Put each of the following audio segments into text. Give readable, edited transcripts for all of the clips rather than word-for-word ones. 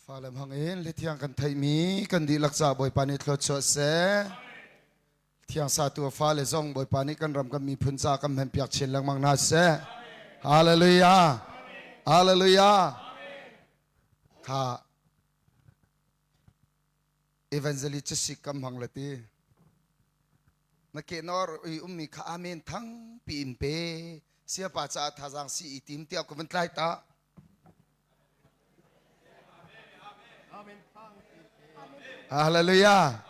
Fale hmang in lithiang kan theihmi kan dihlak ca Bawipa nih thluachuah seh. Thiang satu a fale zong Bawipa nih kan ram kan miphun ca kan hman piak chin lengmang hna seh. Hallelujah. Hallelujah. Kha evangelist sik kam hmang le ti. Na ke nor i ummi kha amen thang pi in pe. Siapa caah thazaang si i tim tiah ka van tlai ta. Hallelujah.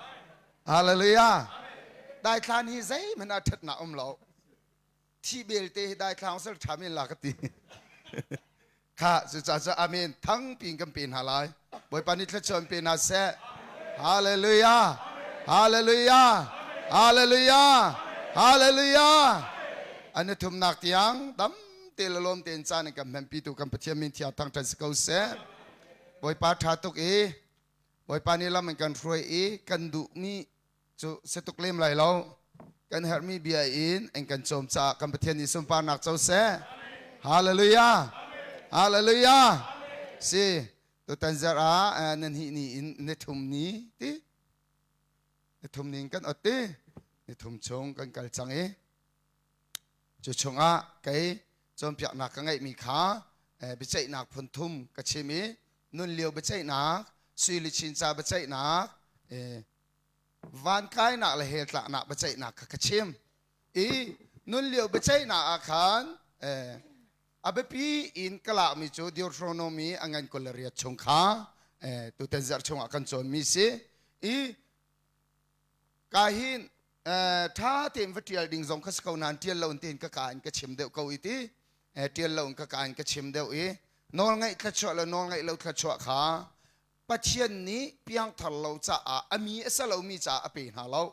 Hallelujah. Daithlan hi zeihmanh ah ṭhatnak um lo. Thi belte hi daithlang sal ṭha men la ka ti. Kha cucaah cu amen thang piin kan pe hna lai. Bawipa nih thluachuah in pe hna seh. Hallelujah. Hallelujah. Hallelujah. Hallelujah. An i thumnak tiang dam te le lawm tein caan in kan hmanpitu kan Pathian min thiang thangṭhat si ko seh. Bawipa ṭha tuk i Bawipa nih lam in kan hruai i kan duhmi cu si tuk lem lai lo. Kan herhmi bia in an kan cawm caah kan Pathian nih sunparnak co seh. Hallelujah. Hallelujah. Si tutan zarh ah nan hih ni in ni thum ni ti ni thum ni in kan ot ti ni thum chung kan kal cang i Cu chungah kei cawnpiaknak ka ngeihmi kha biaceihnak phun thum ka chim i nun lio biaceihnak, sui le chinca biaceihnak, van kainak le hell tlaknak biaceihnak kha ka chim. I nun lio biaceihnak ah khan a biapi in ka lakmi cu Deuteronomy a ngan 28 chung kha tutan zarh chungah kan cawnmi si. I ka hin ṭha tein va ṭial ding zong kha si ko nain ṭial lo in tein ka ka in ka chim deuh ko i ti ṭial lo in ka ka in ka chim deuh i nawlngaih thluachuah le nawlngaih lo thluachuah kha Pathian nih piangthar lo caah a mi a si lomi caah a pe hna lo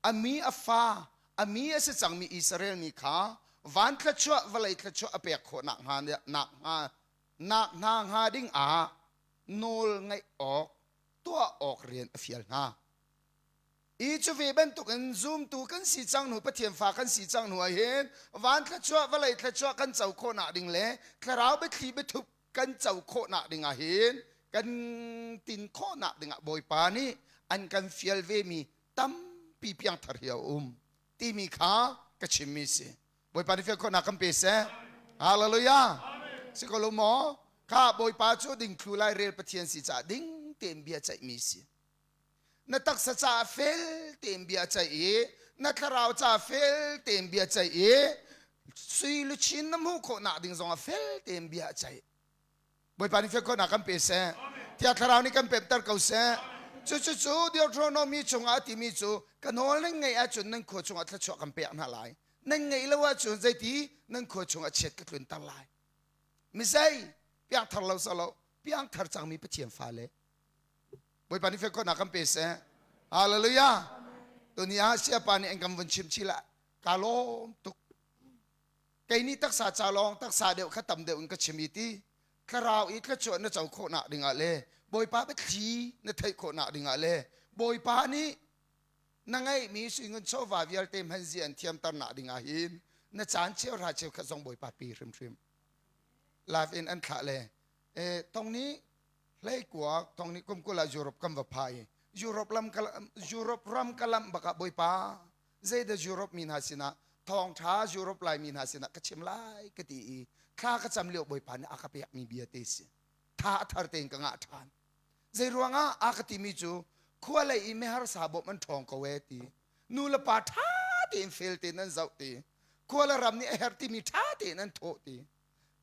a mi a fa a mi a si cangmi Israel mi kha van thluachuah vawlei thluachuah a pek khawh nak hnga nak hnga nak hna hnga ding ah nawl ngaih awk tuah awk rian a fial hna I cu ve bantukin zumtu kan si cang hnu Pathian fa kan si cang hnu ah hin van thluachuah vawlei thluachuah kan co khawhnak ding le thlarau biathli biathup kan co khawhnak ding ah hin kan tin khawhnak ding ah Bawipa nih an kan fial ve mi tampi piangthar hi a um timi kha ka chimmi si. Bawipa nih fial khawhnak kan pe seh. Hallelujah. Si ko lo maw? Kha Bawipa cu dingthlu lai rel Pathian si caah ding tein bia ceihmi si. Na taksa caah fel tein bia ceih i na thlarau caah fel tein bia ceih i sui luchin na hmuh khawhnak ding zongah fel tein bia ceih. Bawipa nih fel khawhnak kan pe seh. Thiang Thlarau nih kan pemter ko seh. Cucu Deuteronomy chungah a timi cu ka nawl nan ngaih ahcun nan khua chungah thluachuah kan pek hna lai. Nan ngaih lo ahcun zeiti nan khua chungah chiat ka tlunter lai. Mizei piangthar lo salo piangthar cangmi Pathian fale Bawipa nih fekkhawhnak kan pe seh. Hallelujah. Tuni ah siapa nih an kan vun chim chih la ka lawm tuk. Kei nih taksa ca lawng taksa deuh kha tam deuh in ka chim i ti thlarau i thluachuah na co khawhnak dingah le Bawipa biathli na theih khawhnak dingah le Bawipa nih na ngeihmi suingun chawva vialte hman zia an thiamternak dingah hin na caan cheuhra cheukhat zong Bawipa pe hrimhrim. Live in an thlah le eh tong nih hleikuak thong nih kum kul ah Europe kan va pha i Europe lam Europe ram ka lamh bak ah Bawipa zeidah Europe mi hna sinah thawngṭha Europe Laimi hna sinah ka chim lai ka ti i thla ka cam lio Bawipa nih a ka pekmi bia te si tha a thar tein ka ngah ṭhan zei ruangah a ka timi cu khua lei i miharsa bawmh an ṭhawng ko ee ti nu le pa ṭha tein fel tein an zoh ti khua le ram nih a herh timi ṭha tein an thawh ti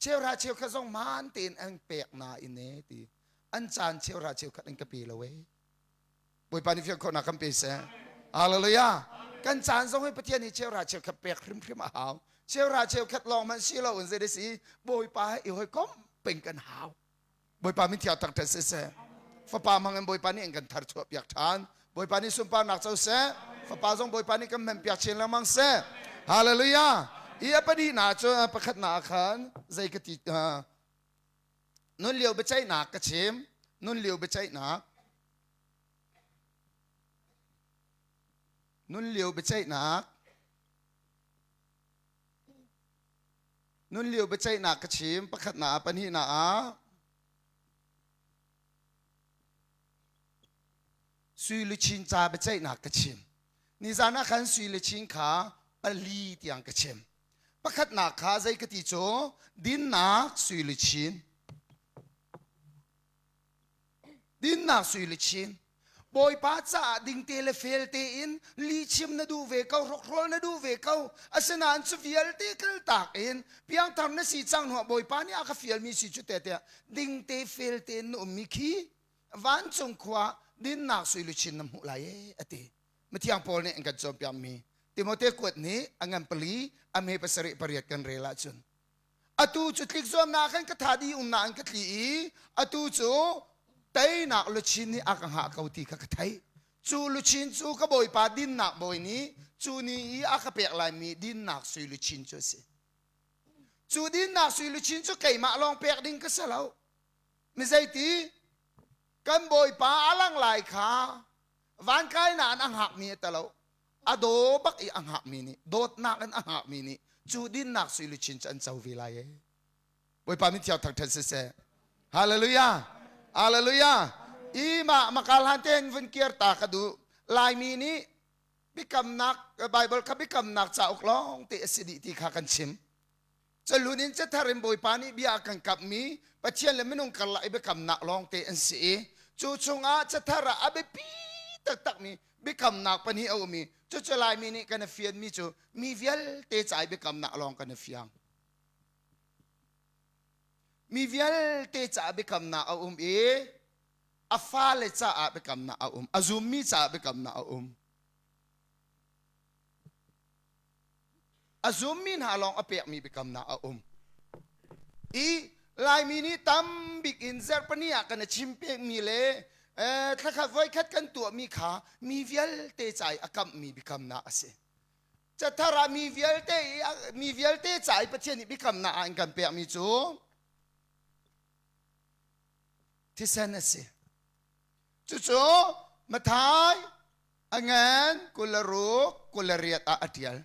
cheuhra cheukhat zong hmaan tein an pek nain e ti an caan cheuhra cheukhat an ka pe lo e Bawipa nih fian khawhnak kan pe seh Hallelujah kan caan zong hi Pathian nih cheuhra cheukhat pek hrimhrim a hau cheuhra cheukhat lawng hmanh si lo in zei si Bawipa he i hawikom peng kan hau Bawipa min thiang thangṭhat siseh. Fapa hmang in Bawipa nih an kan tharchuah piak ṭhan. Bawipa nih sunparnak co seh. Fapa zong Bawipa nih kan hman piak chin lengmang seh. Hallelujah. I a pahnihnak cu pakhatnak ah khan zei ka ti nun lio biaceihnak ka chim. Nun lio biaceihnak. Nun lio biaceihnak. Nun lio biaceihnak ka chim pakhatnak ah pahnihnak ah. Sui luchin ca biaceihnak ka chim. Nizan ah khan sui luchin kha pali tiang ka chim. Pakhatnak kha zei ka ti cu dinnak sui luchin. Dinnak sui luchin. Bawipa caah dingte le fel tein lihchim na duh ve ko, hrokhrawl na duh ve ko. Asinain cu vialte kaltak in piangthar na si cang hnuah Bawipa nih a ka fialmi si cu te tiah dingte fel tein na ummi khi vancung khua dinnak sui luchin na hmuh lai ee a ti. Mithiang Paul nih an kan cawnpiakmi Timote kuat nih a ngan pali a hme pasarih pariat kan rel ahcun atu cu tlik zuamnak khan ka tha dih umnak in ka tli i atu cu teinak luchin nih a ka hngah ko ti kha ka theih. Cu luchin cu ka bawipa dinnak bawi nih cu ni i a ka pek laimi dinnak sui luchin cu a si. Cu dinnak sui luchin cu keimah lawng pek ding ka si lo. Mi zeiti kan bawipa a lang lai kha van kai nain a hngakmi a talo. A daw bak i a hngakmi nih dawtnak in a hngakmi nih cu dinnak sui luchin cu an co ve lai ee. Bawipa min thiang thangṭhat siseh. Hallelujah. Hallelujah. I mah makal han tein vun kir ta ka duh. Laimi nih biakamnak Bible kha biakamnak cauk lawng te a si dih ti kha kan chim. Cahlun in cathar in Bawipa nih bia a kan kamhmi Pathian le minung karlak i biakamnak lawngte an si i cu chungah cathar ah a biapi taktakmi biakamnak pahnih a um i cucu Laimi nih kan i fianmi cu mi vialte ca i biakamnak lawng kan i fiang. Mi vialte caah biakamnak a um i a fale caah biakamnak a um, a zummi caah biakamnak a um. A zummi hna lawng a pekmi biakamnak a um. I Laimi nih tam bik in zarhpani ah kan i chim pekmi le thlakhat voikhat kan tuahmi kha mi vialte ca i a kamhmi biakamnak a si. Cathar ah mi vialte i mi vialte ca i Pathian nih biakamnak ah an kan pekmi cu thisen a si. Cucu Mathai a ngan 26 28 ah a ṭial.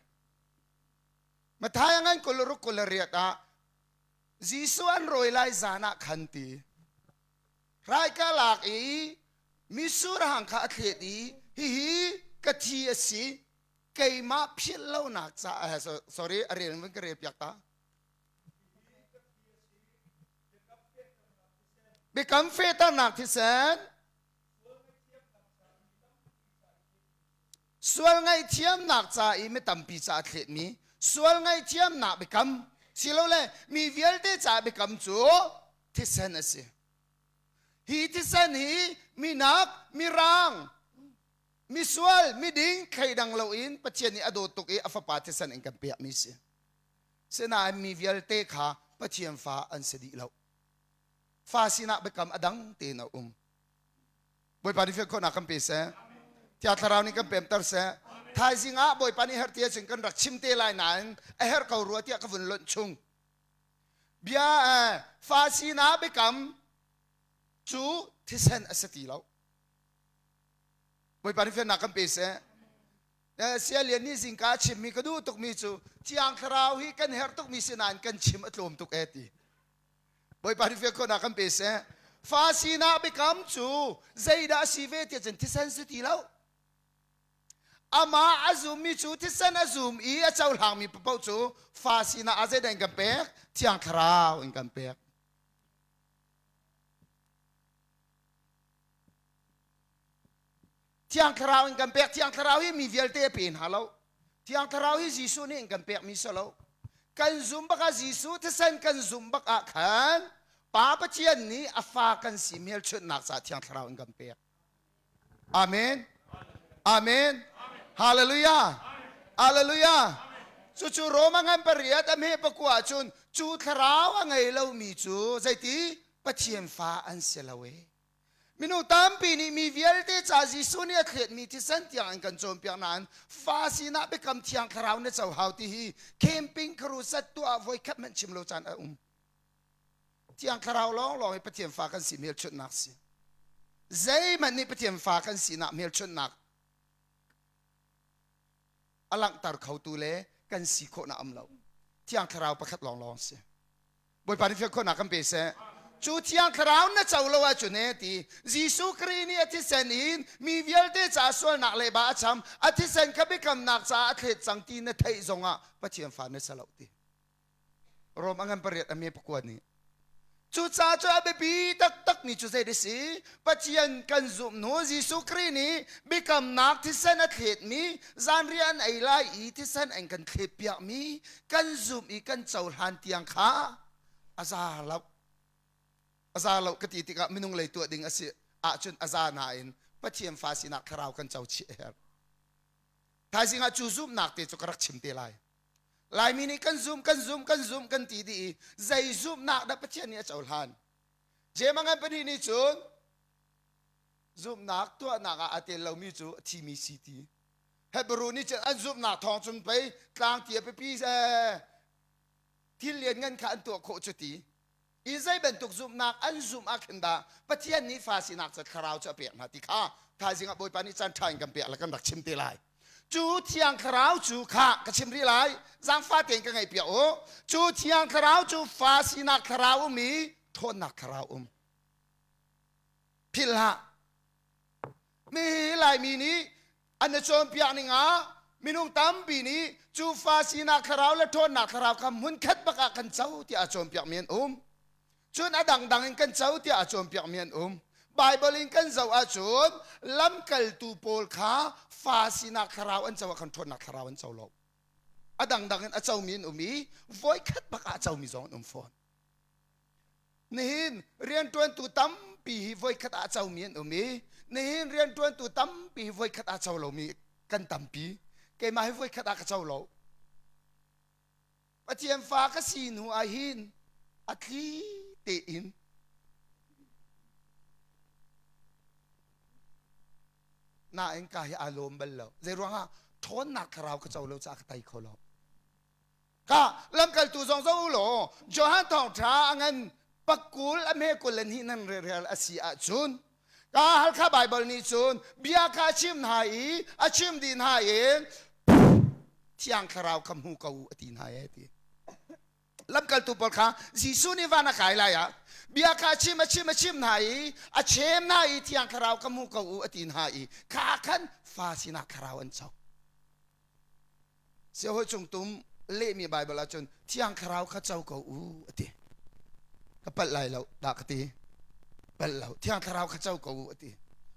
Matthai a ngan 26 28 ah Jesuh an rawi lai zan ah khan ti rai ka lak i mitsur hang kha a thlet i hihi ka thi a si keimah philh lonak caah sorry a rel vun ka rel piak ta biakam fehternak thisen Sual ngaihthiamnak ca i mi tampi ca a thletmi sual ngaihthiamnak biakam silole mi vialte ca biakam cu thisen a si. Hi thisen hi minak, mirang, misual, miding thleidang loin Pathian nih a dawt tuk i a fapa thisen in kan pekmi si. Sinain mi vialte kha Pathian fa an si dih lo. Fa sinah biakam a dang tein a um. Bawipa nih fian khawhnak kan pe seh. Thiang Thlarau nih kan pemter seh. Thaizing ah Bawipa nih herh ti ahcun kan rak chim te lai nain a herh ko rua tiah ka vun lonh chung. Bia fa sinah biakam cu thisen a si ti lo. Bawipa nih fiannak kan pe seh. Sia Lian nih zingka a chimmi ka duh tukmi cu Thiang Thlarau hi kan herh tukmi si nain kan chim a tlawm tuk ee ti. Bawipa nih fian khawhnak kan pe seh. Fa sinah biakam cu zeidah a si ve tiah cun thisen si ti lo. Amah a zummi cu thisen a zum i a cohlangmi paoh cu fa sinah a zeidah in kan pek? Thiang Thlarau in kan pek. Thiang Thlarau in kan pek. Thiang Thlarau hi mi vialte a pe hna lo. Thiang Thlarau hi Jesuh nih in kan pekmi si lo. Kan zum bak ah Jesuh thisen kan zum bak ah khan Pa Pathian nih a fa kan si hmelchunhnak caah Thiang Thlarau in kan pek. Amen. Amen. Hallelujah. Hallelujah. Cucu Roma ngan pariat a hme pakua ahcun cu thlarau a ngei lomi cu zeiti Pathian fa an si lo ee. Minung tampi nih mi vialte ca Jesuh nih a thletmi thisen tiang an kan cawnpiak nain fa sinah biakam thiang thlarau na co hau ti hi camping crusade tuah voikhat hmanh chim lo caan a um. Thiang thlarau lawnglawng hi Pathian fa kan si hmelchunhnak si. Zeihmanh nih Pathian fa kan sinak hmelchunhnak a langhter khotu le kan si khawhnak um lo. Thiang thlarau pakhat lawnglawng si. Bawipa nih fian khawhnak kan pe seh. Cu Thiang Thlarau na co lo ahcun e ti Jesuh Khrih nih a thisen in mi vialte ca sualnak le ba a cham a thisen kha biakamnak caah a thlet cang ti na theih zongah Pathian fa na si lo ti. Rom a ngan pariat a me pakua nih Cucaah cu a biapi taktakmi cu zei si? Pathian kan zumh hnu Jesuh Khrih nih biakamnak thisen a thletmi zanriah an ei lai i thisen an kan thletpiakmi kan zumh i kan cohlan tiang kha a za lo. A za lo ka ti tikah minung lei tuah ding a si ahcun a za nain Pathian fa sinak thlarau kan co chih a herh. Thaizing ah cu zumhnak te cu ka rak chim te lai. Laimi nih kan zum kan zum kan zum kan ti dih i zei zumhnak dah Pathian nih a cohlan? Jeim a ngan pahnih nih cun zumhnak tuahnak ah aa tel lomi cu a thimi si ti. Hebrew nih cun an zumhnak thawng cun pei tlangti a pipi thil lianngan kha an tuah khawh cu ti. I zei bantuk zumhnak an zumh ah khin dah Pathian nih fa sinak cu thlarau cu a pek hna ti kha thaizing ah Bawipa nih caan ṭha in kan pek le kan rak chim te lai. Cu Thiang Thlarau cu kha ka chim rih lai, zaangfah tein ka ngaihpiak u. Cu Thiang Thlarau cu fa sinak thlarau um i ṭhawnnak thlarau um. Philh hlah. Mi Laimi nih an i cawnpiak ning ah minung tampi nih cu fa sinak thlarau le ṭhawnnak thlarau kha hmunkhat bak ah kan co tiah a cawnpiakmi an um. Cun a dangdang in kan co tiah a cawnpiakmi an um. Baibal in kan zoh ahcun lamkaltu pawl kha fa sinak thlarau an co ah khan ṭhawnnak thlarau an co lo. A dangdang in a comi an um i voikhat bak ah a comi zong an um fawn. Nihin rianṭuantu tampi hi voikhat ah a comi an um i nihin rianṭuantu tampi hi voikhat ah co lomi kan tampi. Keimah hi voikhat ah ka co lo. Pathian fa ka si hnu ah hin a thli tein nain ka hi aa lawm bal lo. Zei ruangah ṭhawnnak thlarau ka co lo caah ka tei kho lo. Ka lamkaltu zong zo u law Johan thawngṭha a ngan pakul a hme kul le hnih nan rel a si ahcun ka Halkha Baibal nih cun bia kha a chim hna i a chim dih hna i Thiang Thlarau kha hmu ko u a ti hna e ti. Lamkaltu pawl kha Jesuh nih van a kai lai ah bia kha a chim a chim a chim hna i a chem hna i Thiang Thlarau kha hmu ko u a ti hna i kha khan fa sinak thlarau an co. Siahawi cungtum lehmi Baibal ahcun Thiang Thlarau kha co ko u a ti. Ka palh lai lo dah ka ti. Palh lo. Thiang Thlarau kha co ko u a ti.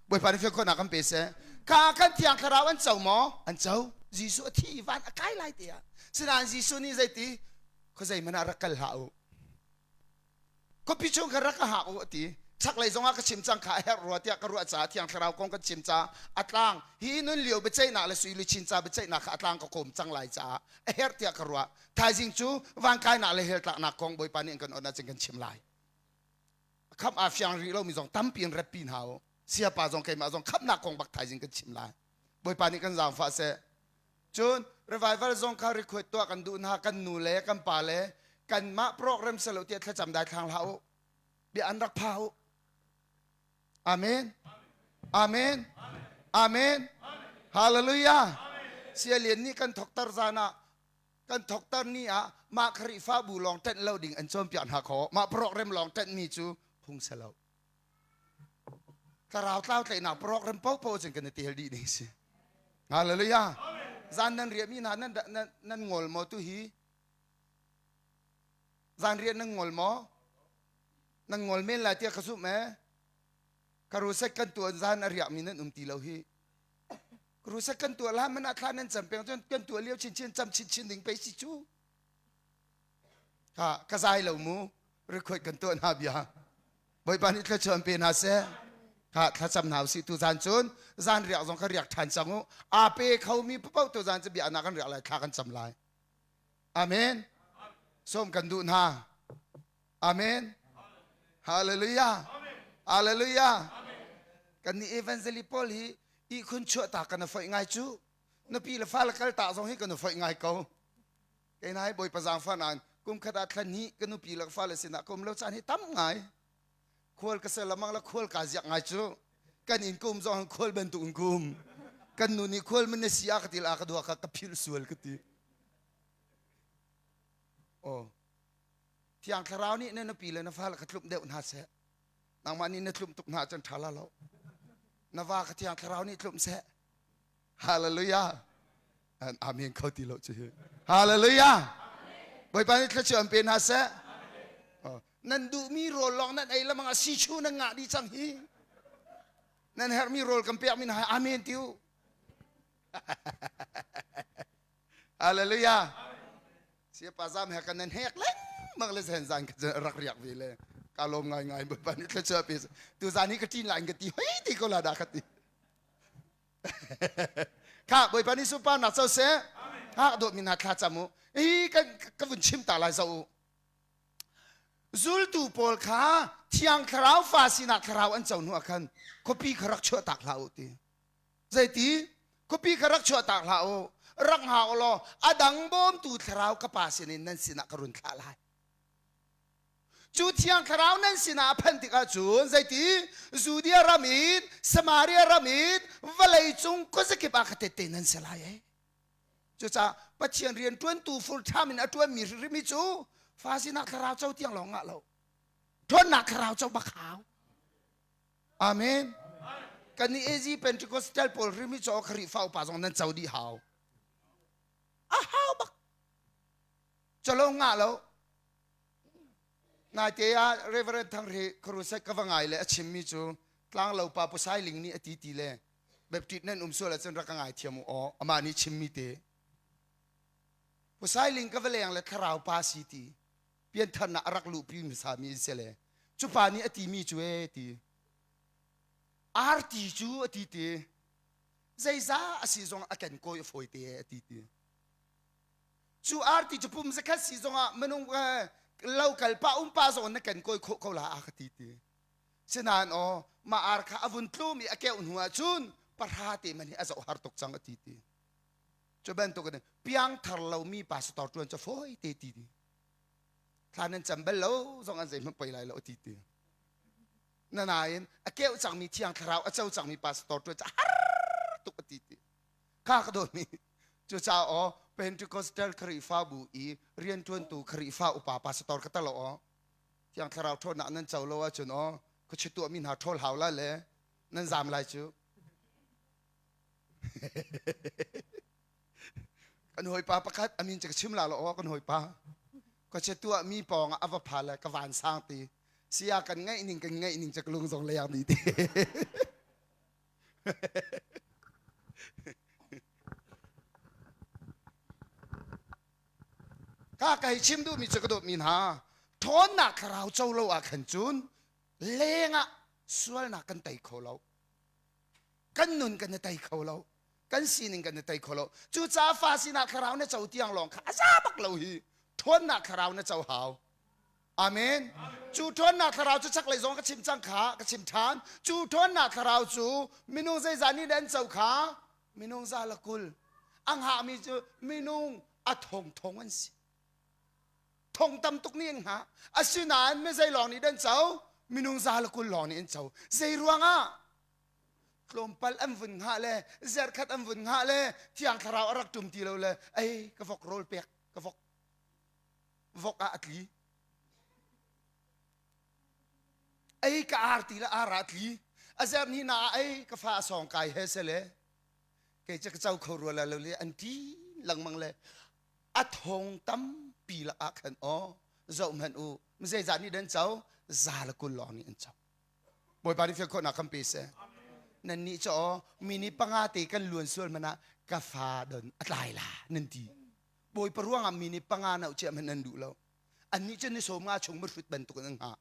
Bawipa nih fian khawhnak kan pe seh. Kha kan Thiang Thlarau an co maw? An co. Jesuh a thi i van a kai lai tiah. Sinain Jesuh nih zeiti? Khuazei hmanh ah rak kal hlah u. Khuapi chung kha rak ka hak u a ti. Chaklei zongah ka chim cang kha a herh rua tiah ka ruah caah Thiang Thlarau kong kan chim caah a tlang hi nun lio biaceihnak le sui luchin ca biaceihnak kha a tlang ka kawm cang lai caah a herh tiah ka ruah. Thaizing cu vankainak le hell tlaknak kong Bawipa nih an kan awnh ahcun kan chim lai. Khamh aa fiang rih lomi zong tampi in ratpi hna u. Siapa zong keimah zong khamhnak kong bak thaizing kan chim lai. Bawipa nih kan zaangfah seh. Cun revival zong kha request tuah kan duh hna kan nu le kan pa le kanmah program selo tiah thlacam dai thlang hlah u. Bia an rak pha u. Amen. Amen. Amen. Hallelujah. Sialian nih kan thoktar zan ah kan thoktar ni ah mah Khrihfabu lawng ṭanh lo ding an cawnpiak hna kho. Mah program lawng ṭanhmi cu phung selo. Thlarau tlau tlaihnak program paohpaoh cun kan i tel dih ding si. Hallelujah. Zan nan riahmi hna nan, nan, nan ngol maw tu hi? Zan riah nan ngol maw? Nan ngol men lai tiah ka zumh eh. Karusek kan tuan zan a riakmi nan um ti lo hi. Karusek kan tuah la man ah thla nan cam peng cun kan tuah lio chinchin cam chinchin ding pei si cu. Ka ka zai lo mu record kan tuah hna bia. Bawipa nih thluachuah an pe hna seh. Kha thlacam hna usih tu zan cun zan riak zong kha riak ṭhan cang u. Aa pe khomi paoh tu zan cu bia na kan riak lai thla kan cam lai. Amen. Sawm kan duh hna. Amen. Hallelujah. Hallelujah. Kan nih evangelist pawl hi ihkhun chuah ta kan foih ngai cu. Na pi le fa le kal ta zong hi kan foih ngai ko. Kei nai Bawipa zaangfah nain kum khat ah thla hnih ka nupi le ka fale sinah ka um lo caan hi tam ngai. Khual ka ser lamang le khual kaa ziak ngai cu. Kan inn ka um zong khual bantuk in ka um. Kan nu nih khual man na si a ka ti la ka dua ka ka philh sual ka ti. Oh. Thiang Thlarau nih na nupi le na fale kha tlumh deuh hna seh. Nangmah nih na tlumh tuk hna ahcun ṭha la lo. Na va kha Thiang Thlarau nih tlumh seh. Hallelujah. Amen kho ti lo cu hi. Hallelujah. Bawipa nih thluachuah an pe hna seh. Nan duhmi rawl lawng nan ei lamang ah sichu nan ngah dih cang hi. Nan herhmi rawl kan pek mi hna amen ti u. Hallelujah. Siapa zam he kan nan hek lengmang le zen zan ka rak riak ve le ka lawm ngai ngai Bawipa nih thluachuah pe tu zan hi ka ṭin lai ka ti hoi ti ko la dah ka ti. Kha Bawipa nih sunparnak co seh. Ha dawt mi hna thla cam u. Hi kan ka vun chim ta lai zo u. Zultu pawl kha Thiang Thlarau fa sinak thlarau an co hnu ah khan khuapi kha rak chuah tak hlah u ti. Zeiti? Khuapi kha rak chuah tak hlah u. Rak hngak u law a dang bawmtu thlarau ka pa sinin nan sinah ka run thlah lai. Cu Thiang Thlarau nan sinah a phanh tikah cun zeiti? Judea ram in, Samaria ram in, vawlei cung khuazakip ah ka tette nan si lai ee. Cucaah Pathian rian ṭuantu full time in a ṭuanmi hrimhrim hi cu fa sinak thlarau co tiang lawng ngah lo. Ṭhawnnak thlarau co bak hau. Amen. Kan nih AZ Pentecostal pawl hrim hi cu Khrihfa upa zong nan co dih hau. A hau bak. Calo ngah lo. Naite ah Reverend Thangri Crusade ka va ngai le a chimmi cu tlanglo pa Pu Sai Ling nih a ti ti le Baptist nan um sual ahcun rak ka ngaithiam u aw amah nih chimmi te Pu Sai Ling ka va leng le thlarau pa si ti piantharnak a rak luhpi hmasa mi si le cu pa nih a timi cu e ti arti cu a ti ti zeizah a si zong a ken kawi a fawi te a ti ti cu arti cu pum zakhat si zongah minung lo kal pa um pa zong na ken kawi khawh ko la a ka ti ti Sinain aw mah ar kha a vun tlum i a keuh hnu ah cun pahra te man hi a zoh har tuk cang a ti ti. Cu bantuk in piangthar lomi pastor ṭuan cu fawi te ti ti. Thla nan cam bal lo zong an zeihmanh poi lai lo a ti ti. Na nain a keuh cangmi thiang thlarau a co cangmi pastor ṭuan cu har tuk a ti ti. Kha ka dawtmi cucaah aw Pentecostal Khrihfabu i rianṭuantu Khrihfa upa pastor ka talo aw Thiang Thlarau ṭhawnnak nan co lo ahcun aw khuachia tuahmi hna ṭhawl hau lai le nan zaam lai cu. kan hawipa pakhat a min cu ka chim la lo aw kan hawipa khuachia tuahmi pawng ah a va pha le ka van sang ti sia kan ngaih ning kan ngaih ning cu ka lung zong leng dih ti. Ka ka hei chim duhmi cu ka dawtmi hna ṭhawnnak thlarau co lo ah khan cun lengah sualnak kan tei kho lo kan nun kan i tei kho lo kan sining kan i tei kho lo cucaah fa sinak thlarau na co tiang lawng kha a za bak lo hi ṭhawnnak thlarau na co hau Amen. Cu ṭhawnnak thlarau cu chaklei zong ka chim cang kha ka chim ṭhan. Cu ṭhawnnak thlarau cu minung zeizah nih an co kha minung za le 20. A hngahmi cu minung a thongthong an si. Thong tam tuk nih an hngah. Asinain mi zei lawng nih an co? Minung za le 20 lawng nih an co. Zei ruangah? Tlawmpal an vun hngah le zerkhat an vun hngah le thiang thlarau a rak ṭum ti lo le ei ka vok rawl pek ka vok vok ah a tli ei ka ar ti le ar ah a tli a zer ni na ah ei ka fa a sawng kai he se le kei cu ka co kho rua la lo le an ti lengmang le a thong tampi la ah khan aw zoh hmanh u zeizah nih dan co za le 20 lawng nih an co Bawipa nih fial khawhnak kan pe seh nan nih cu aw mi nih panga te kan luan sual hmanh ah ka fa don a tlai la nan ti Bawipa ruangah mi nih panga nauh cia hmanh an duh lo. Annih cu ni 50 chung mihrut bantuk in an hngah.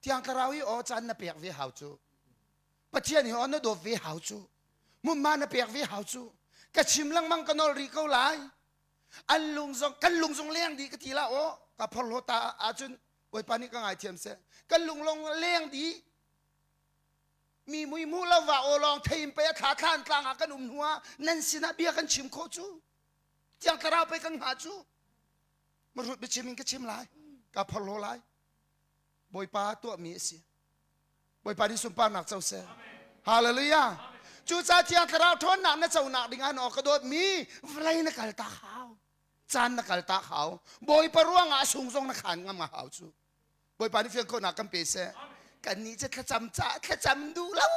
Thiang Thlarau hi aw caan na pek ve hau cu. Pathian hi aw na dawt ve hau cu. Hmunhma na pek ve hau cu. Ka chim lengmang ka nawl rih ko lai. An lung zong kan lung zong leng dih ka ti la aw ka phorhlaw ta ahcun Bawipa nih ka ngaithiam seh. Kan lung long leng dih. Mi mui hmuh lo va aw lawng thei in pei a thla thlan tlang ah kan um hnu ah nan sinah bia kan chim khawh cu thiang thlarau pei kan hngah cu marut biachim in ka chim lai ka phorhlaw lai bawipa tuahmi a si bawipa nih sunparnak co seh hallelujah cucaah thiang thlarau ṭhawnnak na conak ding ah na ka dawtmi vawlei na kal tak hau. Caan na kal tak hau. Bawipa ruangah a sung zong na khan ngam a hau cu. Bawipa nih fian khawhnak kan pe seh. Kannih cu thlacam cah thlacam duh lo.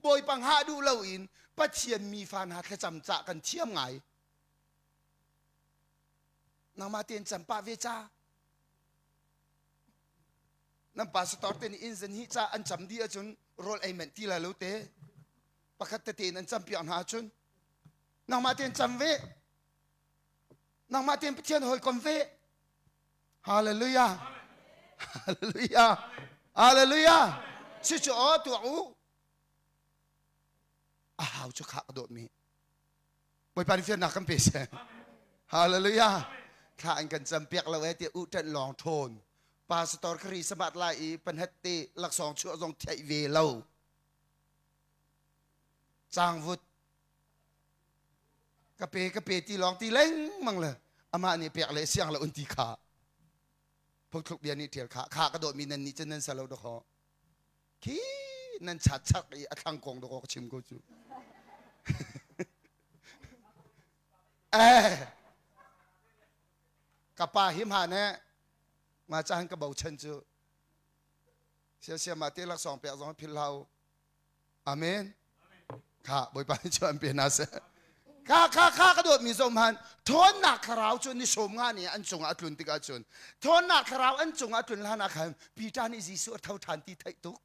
Bawipa hngah duh lo in Pathian mi fa hna thlacam cah kan thiam ngai. Nangmah tein cam pah ve ca. Nan pastor te nih inn zan hi ca an cam dih ahcun rawl ei manh ti lai lo te. Pakhat tete in an cam piak hna ahcun nangmah tein cam ve. Nangmah tein Pathian hawikom ve. Hallelujah. Hallelujah. Hallelujah. Si cu aw tuak u. A hau cu kha ka dawtmi. Bawipa nih fiannak kan pe seh. Hallelujah. Thla an kan cam piak lo e tiah u ṭanh lawng ṭhawn. Pastor khari sabat lai i panhet te laksawng chuah zong theih ve lo. Cangvut ka pe ka pe ti lawng ti lengmang le amah nih pek le siang lo un ti kha. Phungthluk bia nih ṭial kha kha ka dawtmi nan nih cun nan sa lo dawkaw. Khi nan chat chak i a thlang kong dawkaw ka chim ko cu. Eh, ka pa hi hma ne ma caan ka bochan cu siasiam ah te laksawng pek zong phil hau amen kha bawipa nih cu an pe hna seh kha kha kha ka dawtmi zom han ṭhawnnak thlarau cu ni sawm nga nih an cungah a tlun tikah cun ṭhawnnak thlarau an cungah a tlun hlan ah khan Peter nih Jesuh a tho ṭhan ti theih tuk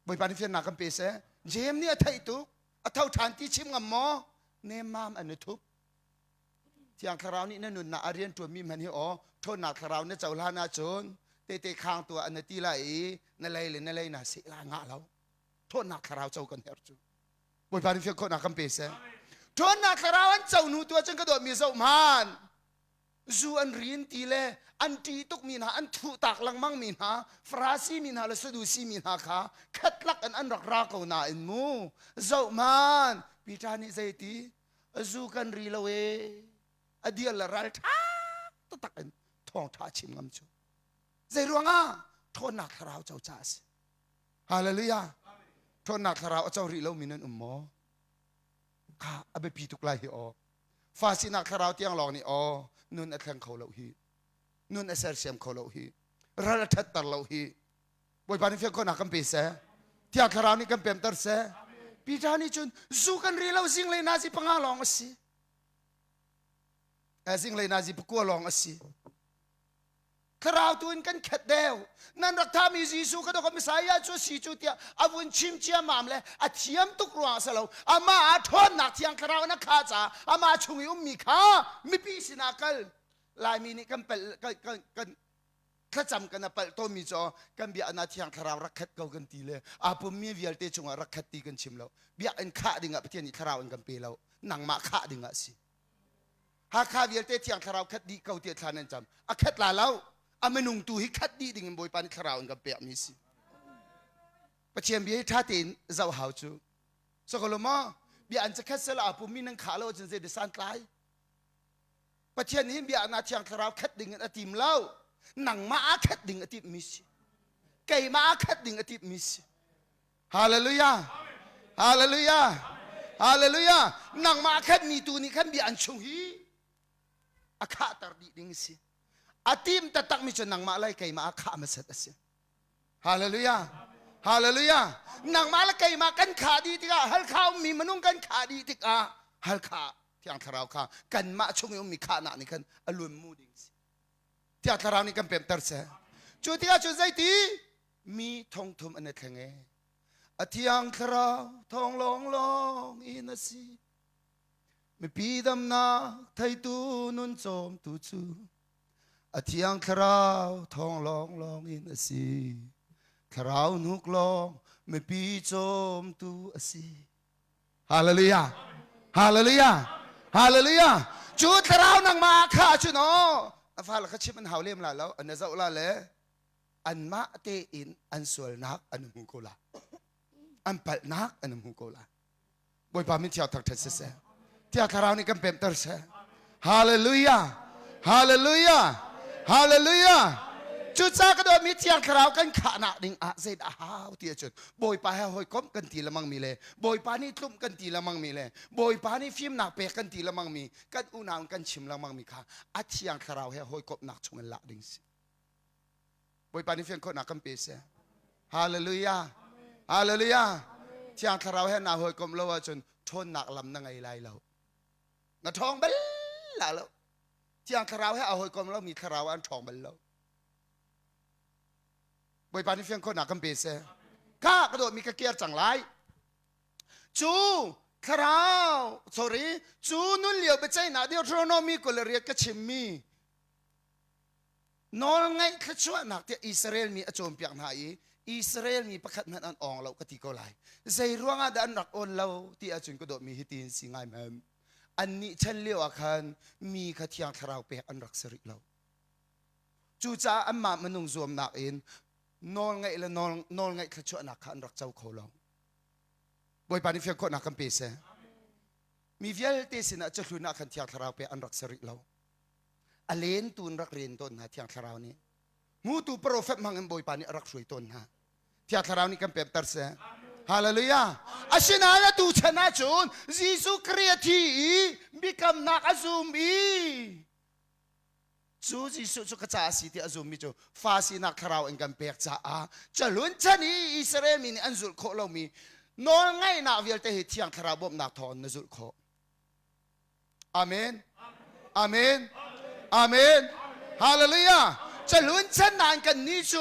Bawipa nih fiannak kan pe seh Jeim nih a theih tuk a tho ṭhan ti chim ngam maw nemmam an i thup Thiang Thlarau nih na nunnak a rian ṭuanmi hmanh hi aw ṭhawnnak thlarau na cohlan ahcun tehte khang tuah na ti lai i na lei le na lei na seh lai ngah lo. Ṭhawnnak thlarau co kan herh cu. Bawipa nih fiang khawhnak kan pe seh. Ṭhawnnak thlarau an co hnu tu ahcun ka dawtmi zoh hmanh. Zu an rin ti le an ṭih tukmi hna an thuh tak lengmang mi hna Farasi mi hna le Sadusi mi hna kha khatlak in an rak ra ko nain mu zoh hmanh Peter nih zeiti zu kan ri lo e a dial le ral ṭha taktak in thawngṭha chim ngam cu zei ruangah ṭhawnnak thlarau co ca a si hallelujah ṭhawnnak thlarau a co rih lomi nan um maw kha a biapi tuk lai hi aw fa sinak thlarau tiang lawng nih aw nun a thleng kho lo hi nun a sersiam kho lo hi ral a ṭhatter lo hi Bawipa nih fiang khawhnak kan pe seh. Thiang Thlarau nih kan pemter seh. Peter nih cun zu kan ri lo zinglei nazi panga lawng a si. Eh, zinglei nazi pakua lawng a si. Thlarau tu in kan khet deuh. Nan rak thami Jesuh ka dok Messiah cu si cu tiah a vun chim ciammam le a thiam tuk ruang a si lo. Amah ah ṭhawnnak Thiang Thlarau in a khah caah amah chung i ummi kha mipi sinah kal. Laimi nih kan pel kan, kan, kan thlacam kan a palh tawnmi cu kan bia na thiang thlarau rak khat ko kan ti le aa pummi vialte cungah rak khat ti kan chim lo biakinn khah dingah Pathian nih thlarau in kan pe lo nangmah khah dingah a si Hakha vialte thiang thlarau khat dih ko tiah thla nan cam a khat la lo a minung tu hi khat dih ding in Bawipa nih thlarau in kan pekmi si Pathian bia hi ṭha tein zoh hau cu sokolo maw bia an cakhat sel aa pummi nan khah lo ahcun zei san tlai Pathian nih bia na thiang thlarau khat ding in a tim lo. Nangmah ah khat ding a timmi si. Keimah ah khat ding a timmi si. Hallelujah. Hallelujah. Hallelujah. Nangmah khat mi tu nih khan bia an chung hi a khahter dih ding si. A tim taktak mi cu nangmah lai keimah ah khah hmasat a si. Hallelujah. Hallelujah. Nangmah le keimah kan khah dih tikah halkha ummi minung kan khah dih tikah halkha Thiang Thlarau kha kanmah chung i ummi khahnak nih khan a luan mu ding si. Thiang Thlarau nih kan pemter seh. Cu tikah cun zeiti mi thongthum an i thleng e. A Thiang Thlarau thawng lawnglawng in a si. Mipi damnak theitu nun cawmtu cu a Thiang Thlarau thawng lawnglawng in a si. Thlarau hnuk lawng mipi cawmtu a si. Hallelujah. Hallelujah. Hallelujah. Cu thlarau nangmah kha cun aw a fale kha chim an hau lem la lo an zoh la le anmah tein an sualnak an hmu ko la an palhnak an hmu ko la Bawipa min thiang thangṭhat siseh Thiang thlarau nih kan pemter seh Hallelujah Hallelujah Hallelujah. Cucaah ka dawtmi Thiang Thlarau kan khahnak ding ah zeidah hau ti ahcun Bawipa he hawikomh kan ti lengmang mi le Bawipa nih tlumh kan ti lengmang mi le Bawipa nih fimnak pek kan ti lengmang mi kan unau kan chim lengmang mi kha a Thiang Thlarau he hawikomhnak chung in lak ding si. Bawipa nih fian khawhnak kan pe seh. Hallelujah. Hallelujah. Thiang Thlarau he naa hawikomh lo ahcun ṭhawnnak lam na ngei lai lo. Na ṭhawng bal la lo. Thiang Thlarau he aa hawikom lomi thlarau an ṭhawng bal lo. Bawipa nih fian khawhnak kan pe seh. Ka ka dawtmi ka kiar cang lai. Cu thlarau, sorry, cu nun lio biaceihnak Deuteronomy 28 ka chimmi nawlngaih thluachuahnak tiah Israel mi a cawnpiak hna i Israel mi pakhat hmanh an awng lo ka ti ko lai. Zei ruangah dah an rak awn lo ti ahcun ka dawtmi hi tiin si ngai mem. Annih chan lio ah khan mi kha thiang thlarau pek an rak si rih lo. Cucaah anmah minung zuamnak in nawlngaih le nawl, nawlngaih thluachuahnak kha an rak co kho lo. Bawipa nih fian khawhnak kan pe seh. Mi vialte sinah cahlun ah khan thiang thlarau pek an rak si rih lo. A len tu in rak ren tawn hna thiang thlarau nih. Hmutu profet hmang in Bawipa nih a rak hruai tawn hna. Thiang Thlarau nih kan pemter seh. Hallelujah. Asinain atu chan ahcun Jesuh Khrih a thi i biakamnak a zum i cu Jesuh cu ka ca a si ti a zummi cu fa sinak thlarau in kan pek caah calun chan i Israel mi nih an zulh khawh lomi nawlngaihnak vialte hi Thiang Thlarau bawmhnak thawng in na zulh khawh. Amen. Amen. Amen. Hallelujah. Calun chan nain kan ni cu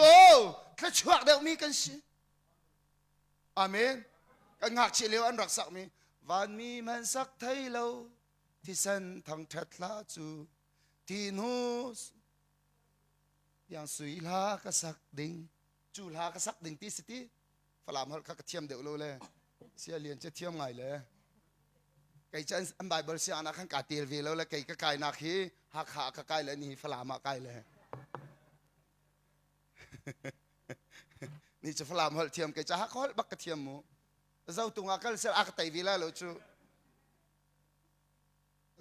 thluachuak deuhmi kan si. Amen. Kan ngakchia lio an rak sakmi vanmi hmanh sak thei lo thisen thangṭhat hla cu ti hnu tiang sui hla ka sak ding cu hla ka sak ding ti si ti Falam holh kha ka thiam deuh lo le sia lian cu thiam ngai le kei cu an Bible sianginn ah khan kaa tel ve lo le kei ka kainak hi Hakha ah ka kai le ni hi Falam ah kai le ni cu Falam holh thiam kei cu Hakha holh bak ka thiam mu zotung ah kal sel a ka tei ve la lo cu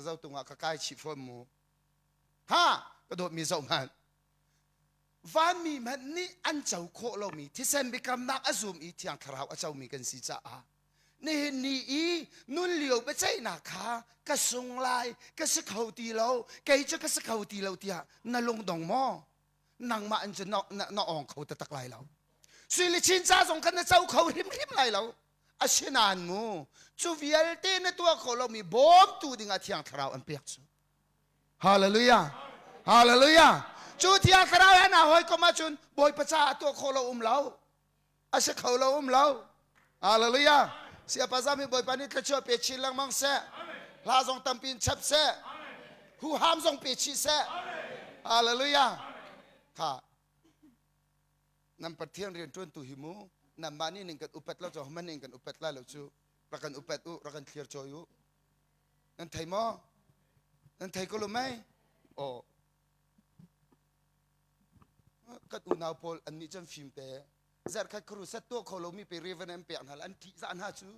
zotung ah ka kai chih fawn mu ha ka dawtmi zoh hmanh Vanmi hmanh nih an co khawh lomi thisen biakamnak a zum i Thiang Thlarau a comi kan si caah nihin ni i nun lio biaceihnak kha ka sung lai ka si kho ti lo kei cu ka si kho ti lo tiah na lungdong maw nangmah in cun na, na, na awng kho taktak lai lo sui le chin ca zong khan na co kho hrimhrim lai lo asinain mu cu vialte na tuah kho lomi bawmtu dingah Thiang Thlarau an pek cu Hallelujah. Hallelujah. Cu Thiang Thlarau he naa hawikom ahcun Bawipa caah tuah khawh lo um lo. A si kho lo um lo. Hallelujah. Siapa zami Bawipa nih thluachuah pe chin lengmang seh. Hla zong tampi in chap seh. Huham zong pe chih seh. Hallelujah. Kha nan Pathian rian ṭuantu hi mu nanmah nih ning kan upat lo cu homan ning kan upat lai lo cu rak kan upat u rak kan thlir cawi u Nan thei maw? Nan thei ko lo mei? Aw. Kan unau pawl an nih cun fim te. Zarhkhat kharu set tuah kho lomi pe reverend an pek hna an ṭih zah hna cu.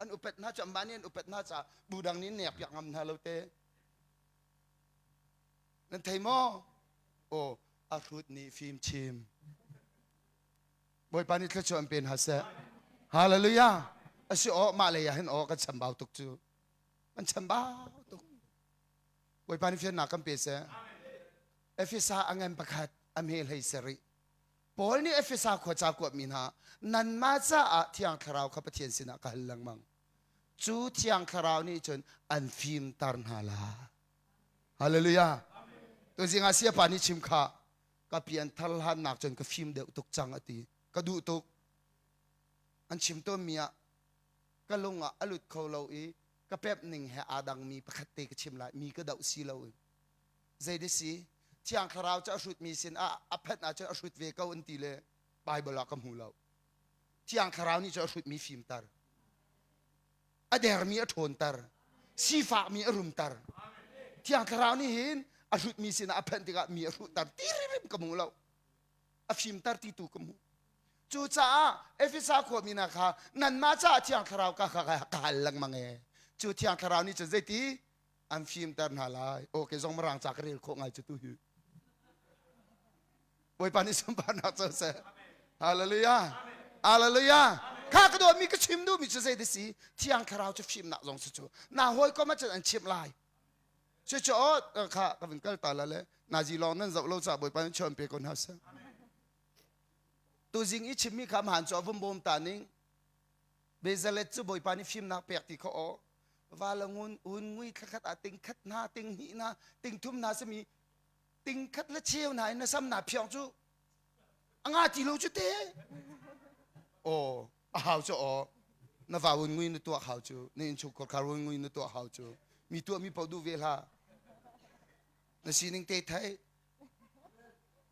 An upat hna cu anmah nih an upat hna caah bu dang nih nek piak ngam hna lo te. Nan thei maw? Aw, a hrut nih fim chim. Bawipa nih thluachuah an pe hna seh. Hallelujah. Asi aw mah lei ah hin aw kan chambau tuk cu. Kan chambau tuk. Bawipa nih fiannak kan pe seh. Efesa a ngan pakhat a hme hlei sarih. Paul nih Efesa khua ca kuatmi hna nanmah caah Thiang Thlarau kha Pathian sinah ka hal lengmang. Cu Thiang Thlarau nih cun an fimter hna la. Hallelujah. Tuzing ah siapa nih chim kha ka pianthar hlannak cun ka fim deuh tuk cang a ti ka duh tuk an chim tawnmi ah ka lung ah a lut kho lo i ka pep ning he aa dangmi pakhat te ka chim lai mi ka doh si lo in zei de si thiang thlarau cu a hrutmi sin ah a phanh ahcun a hrut ve ko an ti le Bible ah ka hmu lo thiang thlarau nih cu a hrutmi fimter a dermi a ṭhawnter sifakmi a rumter thiang thlarau nih hin a hrutmi sinah a phanh tikah mi a hruhter ti rim ka hmu lo a fimter ti tu ka hmu cucaah Efesa khuami hna kha nanmah caah thiang thlarau ka ka ka hal lengmang e cu thiang thlarau nih cun zeiti an fimter hna lai okay zong mirang ca ka rel khawh ngai cu tu hi. Bawipa nih sunparnak co seh. Hallelujah. Hallelujah. Kha ka dawtmi ka chim duhmi cu zei si Thiang Thlarau cu fimnak zong si cu. Na hawikom ah cun an chimh lai. Cucu aw kha ka vun kal ta la le nazi lawng nan zoh lo caah Bawipa nih chawn pe ko hna seh. Tuzing i chimmi kha hmaan cu a vun bawm ta ning. Bezalet cu Bawipa nih fimnak pek ti kha aw. Va la ngun un ngui thlakhat ah ting khat hna ting hnih hna ting thum hna simi ting khat le cheu hna in na sam na phiong cu a nga ti lo cu te aw a hau cu aw na va un ngui na tuah hau cu na innchungkhar khar un ngui na tuah hau cu mi tuah mi paoh duh ve hlah na sining te thai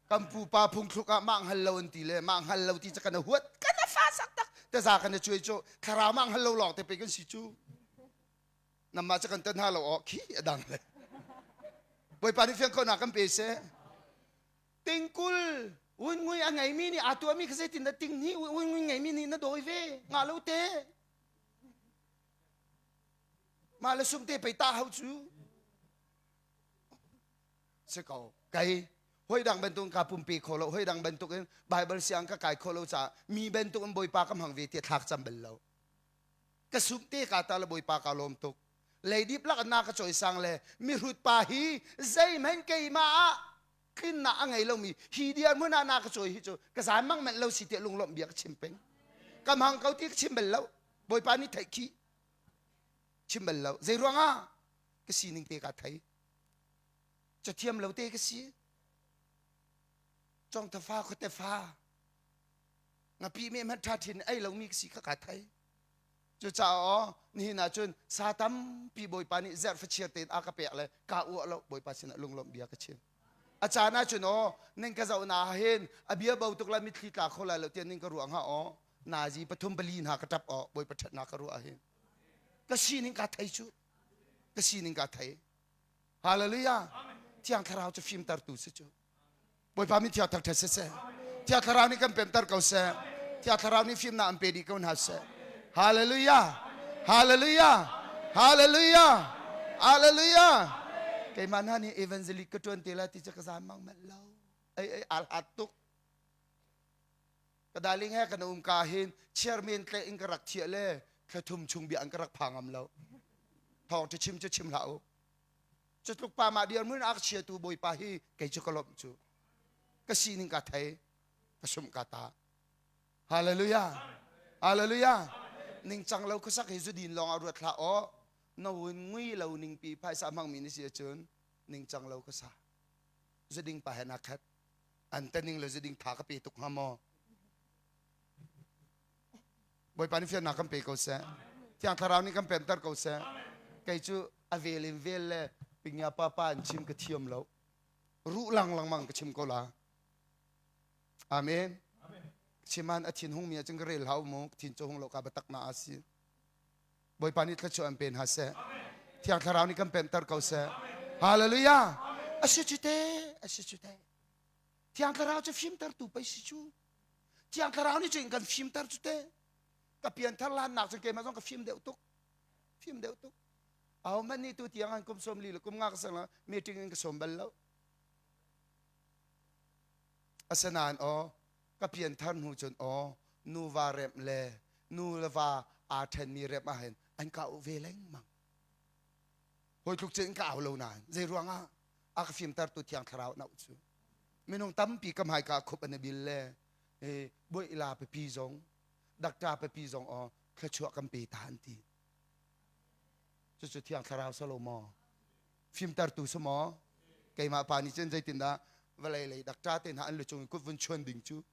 kan pupa phungthluk ah mah hngal lo an ti le mah hngal lo ti cu kan huat kan fa sak tak te za kan cuai cu thlarau mah hngal lo lawng te pe kan si cu Namah cu kan tan hna lo aw khi a dang le. Bawipa nih fiang khonak kan pe seh. Tingkul un ngui a ngeimi nih aa tuahmi kha zeitin dah ting hnih un ngui ngeimi nih na dawi ve ngah lo te. Mah le sum te pei ta hau cu. Si ko. Kai hoi dang bantuk ka pumpe kho lo hoi dang bantuk in Bible siang ka kai kho lo caah mi bantuk in Bawipa ka hmang ve ti thlak cam bal lo. Ka sumh te ka ta le Bawipa ka lawm tuk. Leidip lak na ka cawisang le mihrut pa hi zeihmanh keimah ah tlinnak a ngei lomi hi dirhmun ah na ka cawi hi cu ka zan mang manh lo si tiah lunglawmh bia ka chim peng. Ka hmang ko ti ka chim bal lo. Bawipa nih theih khi chim bal lo. Zei ruangah ka sining te ka thei. Cathiam lo te ka si. Congthafa khuate fa ngapi me hmanh ṭha ṭhin ei lomi ka si kha kaa thei. Cucaah aw nihin ah cun sa tampi Bawipa nih zerh fachiar tein a ka pek le kaa uah lo Bawipa sinah lunglawmh bia ka chim. A caan ah cun aw ning ka zoh na hin a bia bo tuk la mitthli tla kho lai lo tiah ning ka ruah hnga aw nazi pathum pali hna ka ṭap aw Bawipa ṭhatnak ka ruah hin ka sining kaa thei cu ka sining kaa thei. Hallelujah. Thiang Thlarau cu fimtertu si cu. Bawipa min thiang thangṭhat siseh. Thiang Thlarau nih kan pemter ko seh. Thiang Thlarau nih fimnak an pe dih ko hna seh. Hallelujah! Hallelujah! Hallelujah! Hallelujah! Keimah hna nih evangelist ka ṭuan te lai ti cu ka zam mang manh lo. Ei ei al hat tuk. Ka darling he kan um ka hin chairman tle in ka rak thiah le thla thum chung bia an ka rak pha ngam lo. Thawng ṭha chim cu chim hlah u. Cutluk pa mah dirhmun a ka chiatu Bawipa hi kei cu ka lawmh cu. Ka sining ka thei, ka sumh ka ta. Hallelujah. Hallelujah. Ningcang lo khuasak hi zudin lawng ah ruat hlah aw. Na hun ngui lo ningpi phaisa hmangmi na si ahcun ningcang lo khuasa. Zuding pa he na khat. An taning le zuding tha ka pe tuk hnga maw? Bawipa nih fiannak kan pe ko seh. Thiang Thlarau nih kan pemter ko seh. Kei cu a vel in vel le pingya papa in chim ka thiam lo. Ruh lang lengmang ka chim ko la. Amen. Chiman a thin hung mi ahcun ka rel hau mu. Thin cu hung lo ka batak na a si. Bawipa nih thluachuah an pe hna seh. Thiang Thlarau nih kan pemter ko seh. Hallelujah. A si cu te, a si cu te. Thiang Thlarau cu fimtertu pei si cu. Thiang Thlarau nih cun kan fimter cu te. Ka pianthar lannak cun keimah zong ka fim deuh tuk. Fim deuh tuk. Ahohmanh nih tu tiang an kum sawm li le kum nga ka sang la meeting in ka sawm bal lo. Asinain aw ka pianthar hnu cun aw nuva remh le nu le va aa ṭhenmi remh ah hin an ka uh ve lengmang. Hawi tluk cun ka au lo nain zei ruangah a ka fimtertu Thiang Thlarau na cu. Minung tampi ka hmaika khup an i bil le buaila pipi zong dakta pipi zong aw thluachuah kan pe ta an ti. Cucu Thiang Thlarau salo maw? Fimtertu si maw? Keimah pa nih cun zeitindah vawlei lei dakta te hna an lucung i kut vun chuan ding cu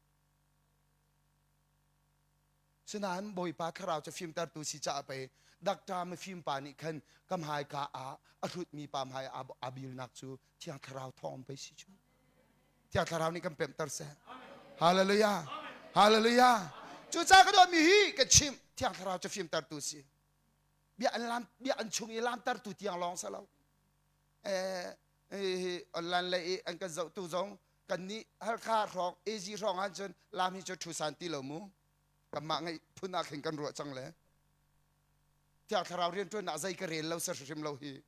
Sinain Bawipa Thlarau cu fimtertu si caah pei dakta mifim pa nih khan ka hmaika ah a hrutmi pa hmai ah a bilnak cu Thiang Thlarau thawng pei si cu. Thiang Thlarau nih kan pemhter seh. Hallelujah. Hallelujah. Cucaah ka dawtmi hi ka chimh Thiang Thlarau cu fimtertu si. Bia an lam bia an chung i lamtertu tiang lawng si lo. Eh, online lei i an kan zohtu zong kan nih Halkha hrawng AZ hrawng ah cun lam hi cu thu san ti lo mu kanmah ngeih phun ah khin kan ruah cang le Thiang Thlarau rianṭuannak zei ka rel lo sa hrim lo hi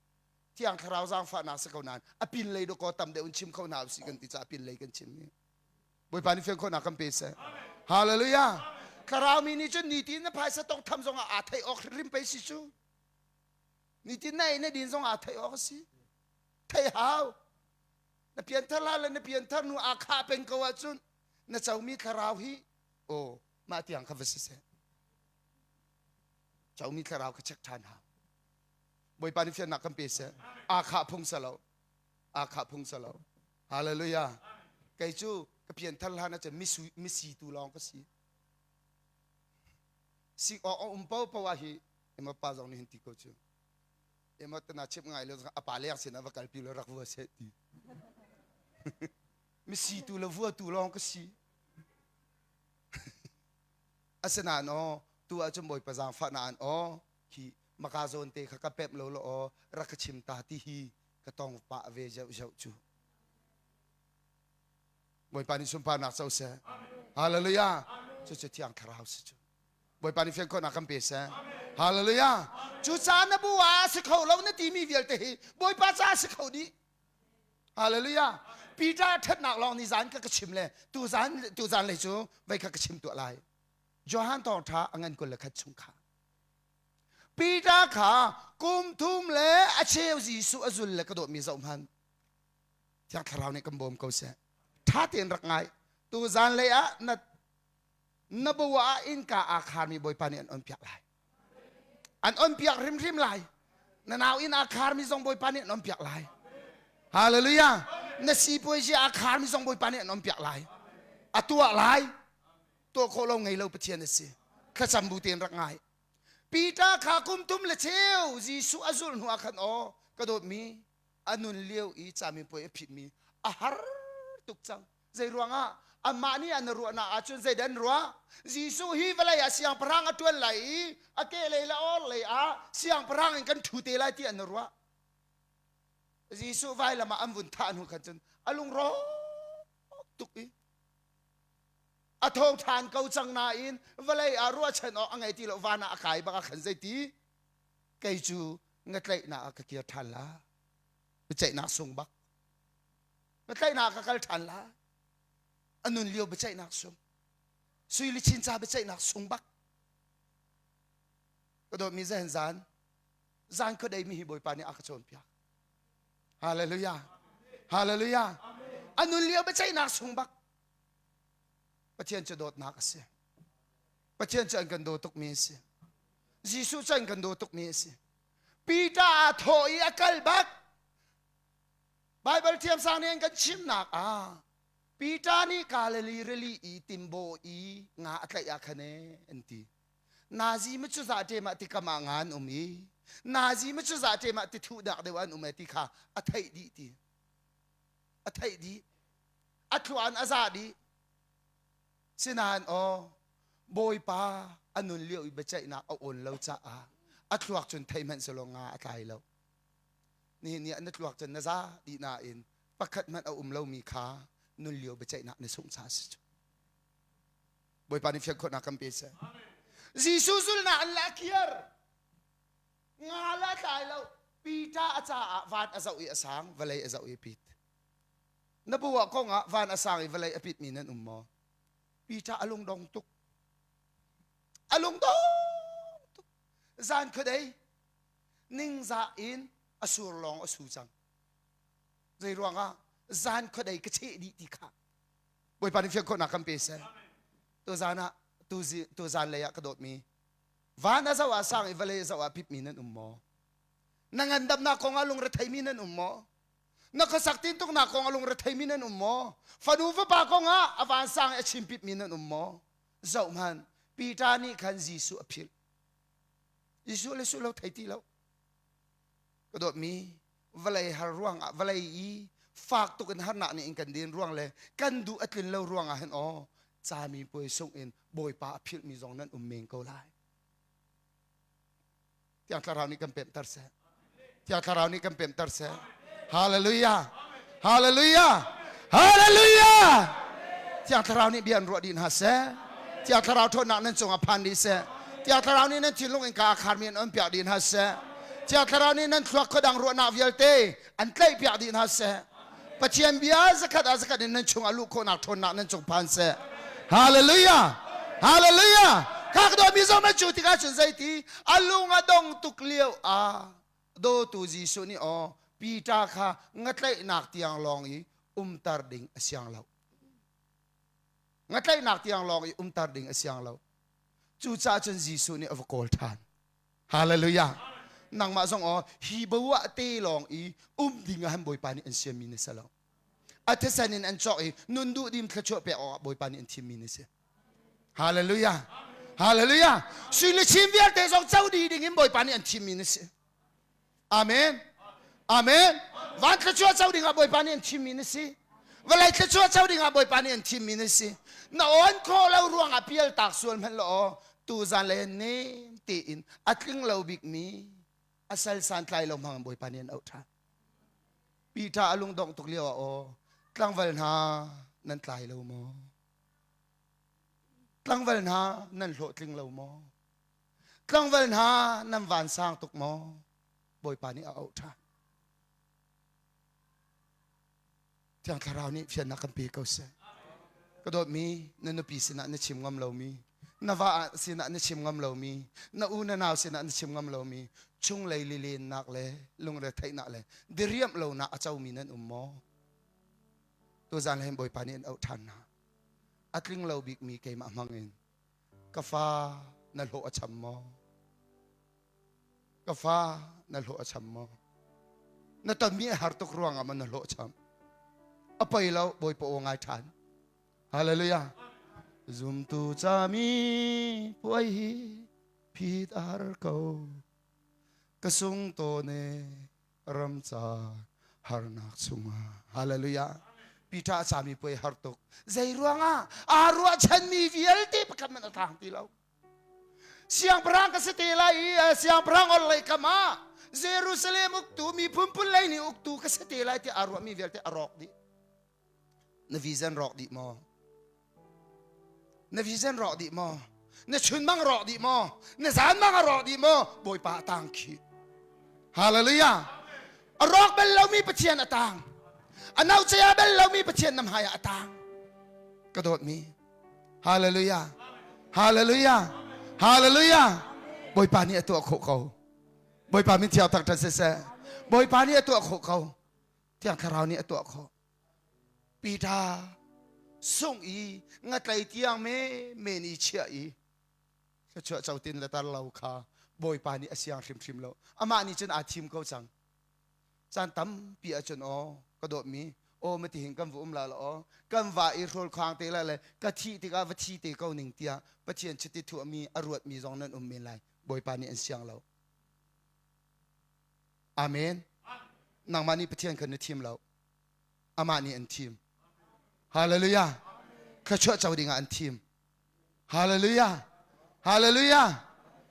Thiang Thlarau zaangfahnak si ko nain a pin lei dawkaw tam deuh in chim kho hna usih kan ti caah a pin lei kan chim hi. Bawipa nih fian khawhnak kan pe seh. Hallelujah. Thlarau mi nih cun nitin na phaisa tong tham zong ah aa theih awk hrimhrim pei si cu. Nitin na ei na din zong aa theih awk a si. Theih hau. Na pianthar la le na pianthar nu aa khah peng ko ahcun na comi thlarau hi aw mah tiang kha va si seh. Comi thlarau kha check ṭhan hau. Bawipa nih fiannak kan pe seh. Aa khah phung sa lo. Aa khah phung sa lo. Hallelujah. Kei cu ka pianthar hlan ahcun misi tu lawng ka si. Sik awk a um paohpaoh ah hi ema pa zong nih hin ti ko cu. Ema tana chim ngai lo a pa leng sin ah va kalpi lo rak vua seh ti. Misi tu le vua tu lawng ka si. Asinain aw tu ahcun Bawipa zaangfahnak an aw khi maka zawn te kha ka pemh lo law aw rak ka chim ta ti hi ka tong pah ve zeuh zeuh cu. Bawipa nih sunparnak co seh. Hallelujah. Cucu Thiang Thlarau si cu. Bawipa nih fian khawhnak kan pe seh. Hallelujah. Cu ca na bu ah si kho lo na timi vialte hi Bawipa ca si kho dih. Hallelujah. Peter ṭhatnak lawng ni zan ka ka chim le tu zan tu zan lei cu vei kha ka chim tuah lai. Johan thawngṭha a ngan 21 chung kha. Peter kha kum thum le a cheu Jesuh a zul le ka dawtmi zoh hmanh. Thiang Thlarau nih kan bawm ko seh. Ṭha tein rak ngai. Tu zan lei ah na na bo ah innka aa kharmi Bawipa nih an on piak lai. An on piak hrimhrim lai. Na nau inn aa kharmi zong Bawipa nih an on piak lai. Hallelujah. Na sipuazi aa kharmi zong Bawipa nih an on piak lai. A tuah lai. Tuah khawh lo ngei lo Pathian a si. Thlacam bu tein rak ngai. Peter kha kum thum le cheu Jesuh a zulh hnu ah khan aw ka dawtmi a nun lio i camipuai a phitmi a har tuk cang. Zei ruangah? Amah nih an ruahnak ahcun zeidah an ruah? Jesuh hi vawlei ah siangpahrang a ṭuan lai i a kehlei le orhlei ah siangpahrang in kan ṭhu te lai ti an ruah. Jesuh vailam ah an vun thah hnu khan cun a lungrawk tuk i a tho ṭhan ko cang nain vawlei ah ruahchan awk a ngei ti lo van ah a kai bak ah khan zeiti kei cu ngatlaihnak ah ka kir ṭhan la biaceihnak sung bak biaceihnak ah ka kal ṭhan la a nun lio biaceihnak sung sui le chinca biaceihnak sung bak ka dawtmi zahan zan zan khuadei mi hi bawipa nih a ka cawnpiak hallelujah hallelujah a nun lio biaceihnak sung bak Pathian cu dawtnak a si Pathian cu an kan daw tukmi a si Jesuh cu an kan daw tukmi a si Peter aa thawh i a kal bak Baibal thiamsang nih an kan chimnak ah Peter nih Galilee rili i timbaw i nga a tlaih ah khan ee an ti. Nazi ma cu za ṭem ah tikam ah nga an um i nazi ma cu za ṭem ah tithuh dak deuh an um e ti kha a theih dih ti. A theih dih. A thluan a za dih. Sinain aw Bawipa a nun lio i biaceihnak a awn lo caah a thluak cun thei hmanh selaw nga a tlai lo. Nihin ni ah na tluak cun na za dih nain pakhat hmanh a um lomi kha nun lio biaceihnak na sungh caah a si cu. Bawipa nih fian khawhnak kan pe seh. Jesuh zulnak an la kiar. Nga la tlai lo. Peter a caah van a zoh i a sang, vawlei a zoh i a pit. Na bu ah kong ah van a sang i vawlei a pitmi nan um maw? Peter a lungdong tuk. A lungdong tuk. Zan khuadei ningzah in a sur lawng a su cang. Zei ruangah zan khuadei ka cheh dih ti kha Bawipa nih fian khawhnak kan pe seh. Tu zan ah tu zan lei ah ka dawtmi van a zoh ah sang i vawlei a zoh ah pipmi nan um maw? Na ngandamnak kong ah lungretheimi nan um maw? Na khuasak tintuknak kong ah lungretheimi nan um maw? Fanu fapa kong ah a vansang i a chimpipmi nan um maw? Zoh hmanh, Peter nih khan Jesuh a philh. Jesuh le suh lo thei ti lo. Ka dawtmi, vawlei har ruangah vawlei i fak tuk in harnak nih in kan din ruang le kan duh a tlin lo ruangah hin aw cami puai sung in Bawipa a philhmi zong nan um men ko lai. Thiang Thlarau nih kan pemhter seh. Thiang Thlarau nih kan pemhter seh. Hallelujah. Hallelujah. Hallelujah. Thiang Thlarau nih bia an ruah dih hna seh. Thiang Thlarau ṭhawnnak nan cungah phan dih seh. Thiang Thlarau nih nan thinlung in ka kharmi an on piak dih hna seh. Thiang Thlarau nih nan thluak khuadang ruahnak vialte an tlaih piak dih hna seh. Pathian bia zakhat ah zakhat in nan chung ah luh khawhnak ṭhawnnak nan cung phan seh. Hallelujah! Hallelujah! Kha ka dawtmi zong nan cu tikah cun zeiti a lung a dong tuk lio ah dawtu Jesuh nih aw Peter kha ngatlaihnak tiang lawng i umter ding a siang lo. Ngatlaihnak tiang lawng i umter ding a siang lo. Cucaah cun Jesuh nih a va kawl ṭhan. Hallelujah. Nangmah zong aw hi bo ah te lawng i um ding ah han Bawipa nih an siammi na si lo. A thisen in an cawk i nun duh dim thluachuah pek awkah Bawipa nih an thimmi na si. Hallelujah. Hallelujah. Sui le chin vialte zong co dih ding in Bawipa nih an thimmi na si. Amen. Amen. Van thluachuah co ding ah Bawipa nih an thimmi na si. Vawlei thluachuah co ding ah Bawipa nih an thimmi na si. Na awn khawh lo ruangah pial tak sual hmanh law aw tuzan le nem tein a tling lo bikmi a sal santlai lo hmang Bawipa nih an auh ṭhan. Peter a lungdongh tuk lio ah aw tlangval hna nan tlai lo maw? Tlangval hna nan hlawhtling lo maw? Tlangval hna nan vansang tuk maw? Bawipa nih a auh ṭhan. Thiang Thlarau nih fiannak kan pe ko seh. Ka dawtmi na nupi sinah na chim ngam lomi, na va sinah na chim ngam lomi, na u na nau sinah na chim ngam lomi, chunglei lilennak le lungretheihnak le diriamh lonak a comi nan um maw? Tuzan hin Bawipa nih an auh ṭhan hna. A tling lo bikmi keimah hmang in ka fa na hlawh a cham maw? Ka fa na hlawh a cham maw? Na tonmi a har tuk ruangah maw na hlawh a cham? A poi lo, Bawipa aw ngai ṭhan. Hallelujah. Zumtu cami puai hi phit a har ko. Ka sung tawne ram ca harnak chungah. Hallelujah. Peter a cami puai har tuk. Zei ruangah aa ruahchanmi vialte pakhat man a tlang ti lo. Siangpahrang ka si te lai i eh, siangpahrang ol lei kam ah Jerusalem uktu miphun phun lei nih uktu ka si te lai tiah aa ruahmi vialte a rawk dih. Na vision rawk dih maw? Na vision rawk dih maw? Na chunmang rawk dih maw? Na zanmang a rawk dih maw? Bawipa a tang khi. Hallelujah. A rawk bal lomi Pathian a tang. A naucea bal lomi Pathian na hmai ah a tang. Ka dawtmi Hallelujah. Hallelujah. Hallelujah. Bawipa nih a tuah khawh ko. Bawipa min thiang thangṭhat siseh. Bawipa nih a tuah khawh ko. Thiang Thlarau nih a tuah khawh. Peter sung i ngatlei tiang me men i chiah i thluachuah cotin le tar lo kha Bawipa nih a siang hrimhrim lo. Amah nih cun aa thim ko cang. Caan tampi ahcun aw ka dawtmi aw matihin kan va um la la aw kan va i hrawl khang te la le ka thih tikah va thi te ko ning tiah Pathian chiti thuahmi a ruatmi zong nan um men lai Bawipa nih an siang lo Amen nangmah nih Pathian kha na thim lo amah nih an thim Hallelujah thluachuah co dingah an thim Hallelujah. Hallelujah.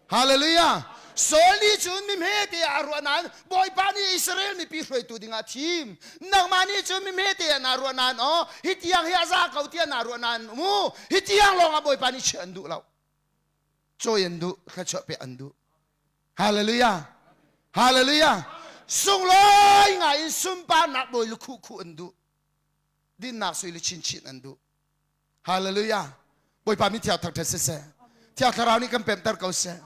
Hallelujah. Saul nih cun mi hmete ah ruah nain Bawipa nih Israel mipi hruaitu dingah thim. Nangmah nih cun mi hmete ah naa ruah nain aw hi tiang hi a za ko tiah naa ruah nain mu hi tiang lawng ah Bawipa nih chiah an duh lo. Cawi an duh, thluachuah pek an duh. Hallelujah. Hallelujah. Sunglawi ngai in sunparnak bawi lukhuh khuh an duh. Dinnak sui le chinchin an duh. Hallelujah. Bawipa min thiang thangṭhat siseh. Thiang Thlarau nih kan pemter ko seh.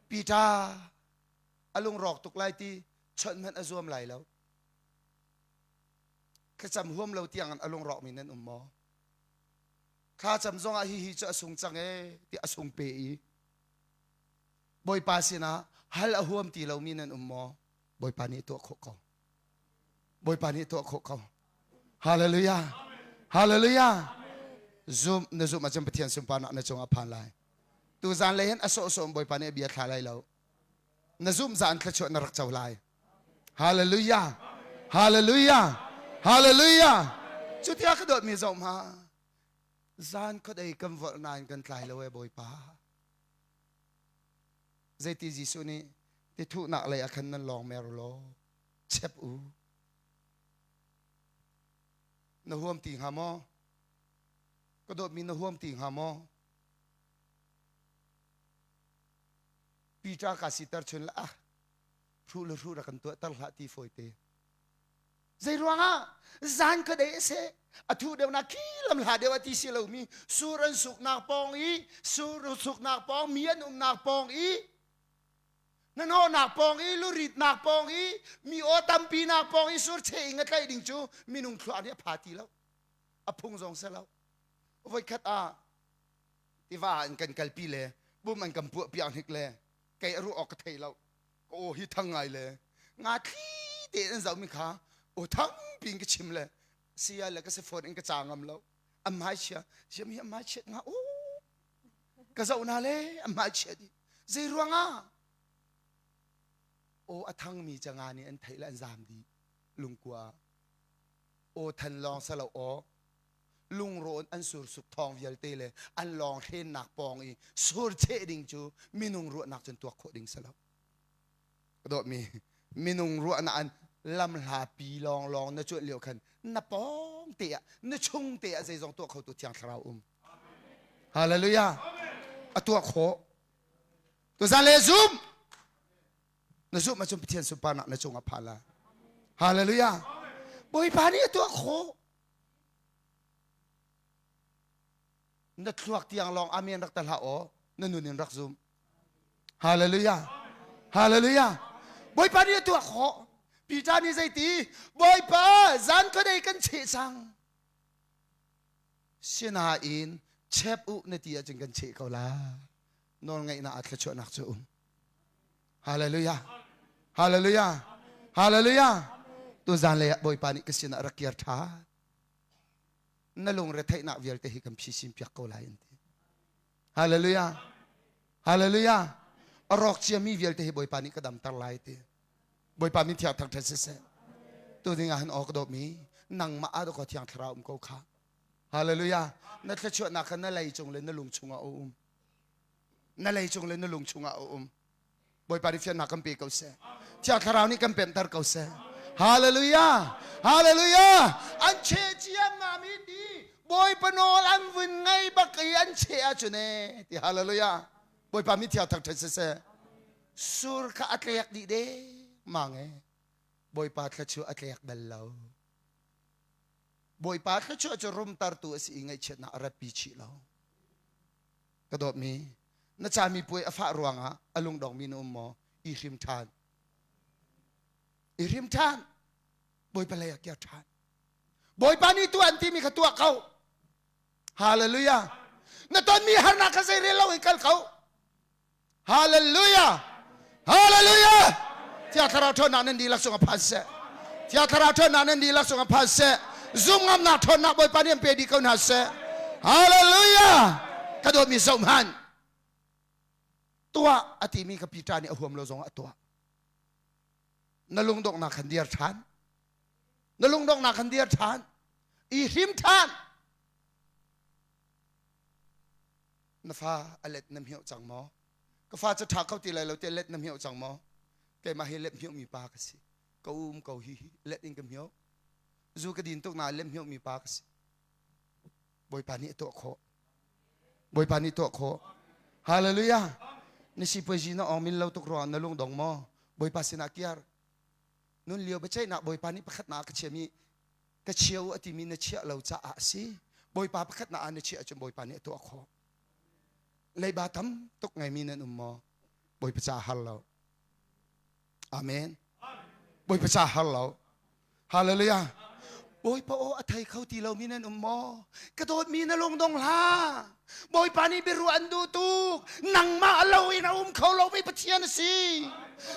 Peter a lungrawk tuk lai ti chawnh hmanh a zuam lai lo. Thlacam huam lo tiang in a lungrawkmi nan um maw? Thlacam zongah hihi cu a sung cang ee ti a sung pe i Bawipa sinah hal a huam ti lomi nan um maw? Bawipa nih tuah khawh ko. Bawipa nih tuah khawh ko. Hallelujah. Hallelujah. Zum na zum ahcun Pathian sunparnak na cungah phan lai. Tu zan le hin a sawhsawh Bawipa nih a bia thla lai lo. Na zumh zan thluachuah na rak co lai. Hallelujah. Hallelujah. Hallelujah. Cu tiah ka dawtmi zoh ma. Zan khuadei kan volh nain kan tlai lo e Bawipa. Zeiti Jesuh nih tithuhnak lei ah khan nan lawng mer law chep u. Na huam ti hnga maw? Ka dawtmi na huam ti hnga maw? Peter ka siter chun la ah hruh le hruh rak kan tuahter hlah ti fawite. Zei ruangah zan ka dei a si a thu deuh nak khi lam hla deuh a ti si lomi sur an suknak pawng i sur suknak pawng mi an umnak pawng i hnahnawhnak pawng i luritnak pawng i mi aw tampi nak pawng i sur che in a tlaih ding cu minung thluak nih a pha ti lo a phung zong si lo voikhat ah tiva in kan kalpi le bum an kan puah piak hnik le kei a ruah awk ka thei lo ka aw hi thang ngai le nga thli te an zoh mi kha aw thang pin ka chim le sia le ka si phone in ka ca ngam lo an hmai chia siam hi an hmai chiat nga u ka zoh na le an hmai chia di zei ruangah aw a thang mi ca nga nih an theih le an zam di lungkua aw than lawng salo aw lungrawn an sursuk thawng vialte le an lawng hrennak pawng i sur cheh ding cu minung ruahnak cun tuak khawh ding si lo. Ka dawtmi minung ruahnak an lamhlapi lawnglawng na cuanh lio khan na pawng te ah na chung te ah zeizong tuah khotu Thiang Thlarau um. Hallelujah. A tuah khawh. Tuzan le zum. Na zumh ahcun Pathian sunparnak na cungah phan la. Hallelujah. Bawipa nih a tuah khawh. Na thluak tiang lawng amen rak ta hlah aw na nun in rak zum. Hallelujah. Hallelujah. Bawipa nih a tuah khawh. Peter nih zeiti? Bawipa zan khuadei kan cheh cang. Sinain chep u na ti ahcun kan cheh ko la. Nawlngaihnak ah thluachuahnak cu um. Hallelujah. Hallelujah. Hallelujah. Tu zan lei ah Bawipa nih ka sinah rak kir ṭhan. Na lungre theihnak vialte hi kan phisin piak ko lai an ti. Hallelujah. Hallelujah. A rawk ciami vialte hi Bawipa nih ka damter lai ti. Bawipa min thiang thangṭhat siseh. Tu ding ah hin aw ka dawtmi nangmah ah dawkaw thiang thlarau um ko kha. Hallelujah. Na thluachuahnak kha na lei cung le na lung chungah a um. Na lei cung le na lung chungah a um. Bawipa nih fiannak kan pe ko seh. Thiang Thlarau nih kan pemhter ko seh. Hallelujah! Hallelujah! An cheh ciammam hi ti Bawipa nawl an vun ngei bak i an cheh ahcun ee ti hallelujah. Bawipa mi thiang thangṭhat siseh. Sur kha a tlek dih dengmang ee. Bawipa thluachuah a tlek bal lo. Bawipa thluachuah cu rumtertu a si i ngaihchiatnak a ratpi chih lo. Ka dawtmi, na cami puai a fah ruangah a lungdongmi na um maw? I hrim ṭhan. I hrim ṭhan. Bawipa lei ah kir ṭhan. Bawipa nih tuah an timi kha tuah ko. Hallelujah. Na tonmi harnak kha zeirel lo in kal ko. Hallelujah. Hallelujah. Thiang Thlarau ṭhawnnak nan dihlak cungah phan seh. Thiang Thlarau ṭhawnnak nan dihlak cungah phan seh. Zumngamnak ṭhawnnak Bawipa nih an pe dih ko hna seh. Hallelujah. Ka dawtmi zoh hmanh. Tuah a timi kha Peter nih a huam lo zongah a tuah. Na lungdonghnak khan dir ṭhan. Na lungdonghnak khan dir ṭhan. I hrim ṭhan. Na fa a let na hmioh cang maw? Ka fa cu ṭha kho ti lai lo tiah let na hmioh cang maw? Keimah hi let hmioh mi pa ka si. Ka um ko hi hi let in ka hmioh. Zu ka din tuk na let hmioh mi pa ka si. Bawipa nih a tuah khawh. Bawipa nih tuah khawh. Hallelujah. Na sipuazi na ong min lo tuk ruangah na lungdong maw? Bawipa sinah kiar. Nun lio biaceihnak Bawipa nih pakhat na ka chiami ka chia u a timi na chiah lo caah a si. Bawipa pakhat na ah na chiah ahcun Bawipa nih a tuah khawh. Leiba tam tuk ngeimi nan um maw? Bawipa ca har lo. Amen. Bawipa ca har lo. Hallelujah. Bawipa aw a thei kho ti lomi nan um maw? Ka dawtmi na lungdong hlah. Bawipa nih biaruah an duh tuk. Nangmah lo in a um kho lomi Pathian a si.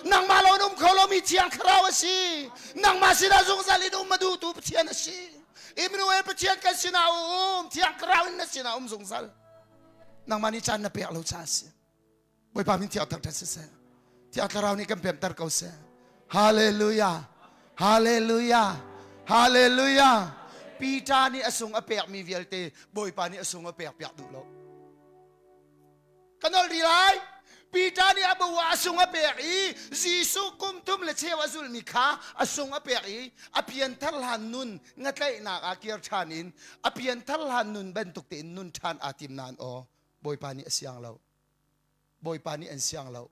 Nangmah lo in um kho lomi Thiang Thlarau a si. Nangmah sinah zungzal in um a duhtu Pathian a si. Immanuel Pathian kan sinah a um. Thiang Thlarau in na sinah um zungzal. Nangmah nih caan na pek lo caah a si. Bawipa min thiang thangṭhat siseh. Thiang Thlarau nih kan pemter ko seh. Hallelujah. Hallelujah. Hallelujah. Peter nih a sung a pekmi vialte Bawipa nih a sung a pek piak duh lo. Ka nol rih lai. Peter nih a bu ah a sung a pek i Jesuh kum thum le cheu a zulmi kha a sung a pek i a pianthar hlan nun ngatlaihnak ah kir ṭhan in a pianthar hlan nun bantuk tein nun ṭhan aa tim nain aw Bawipa nih a siang lo. Bawipa nih an siang lo.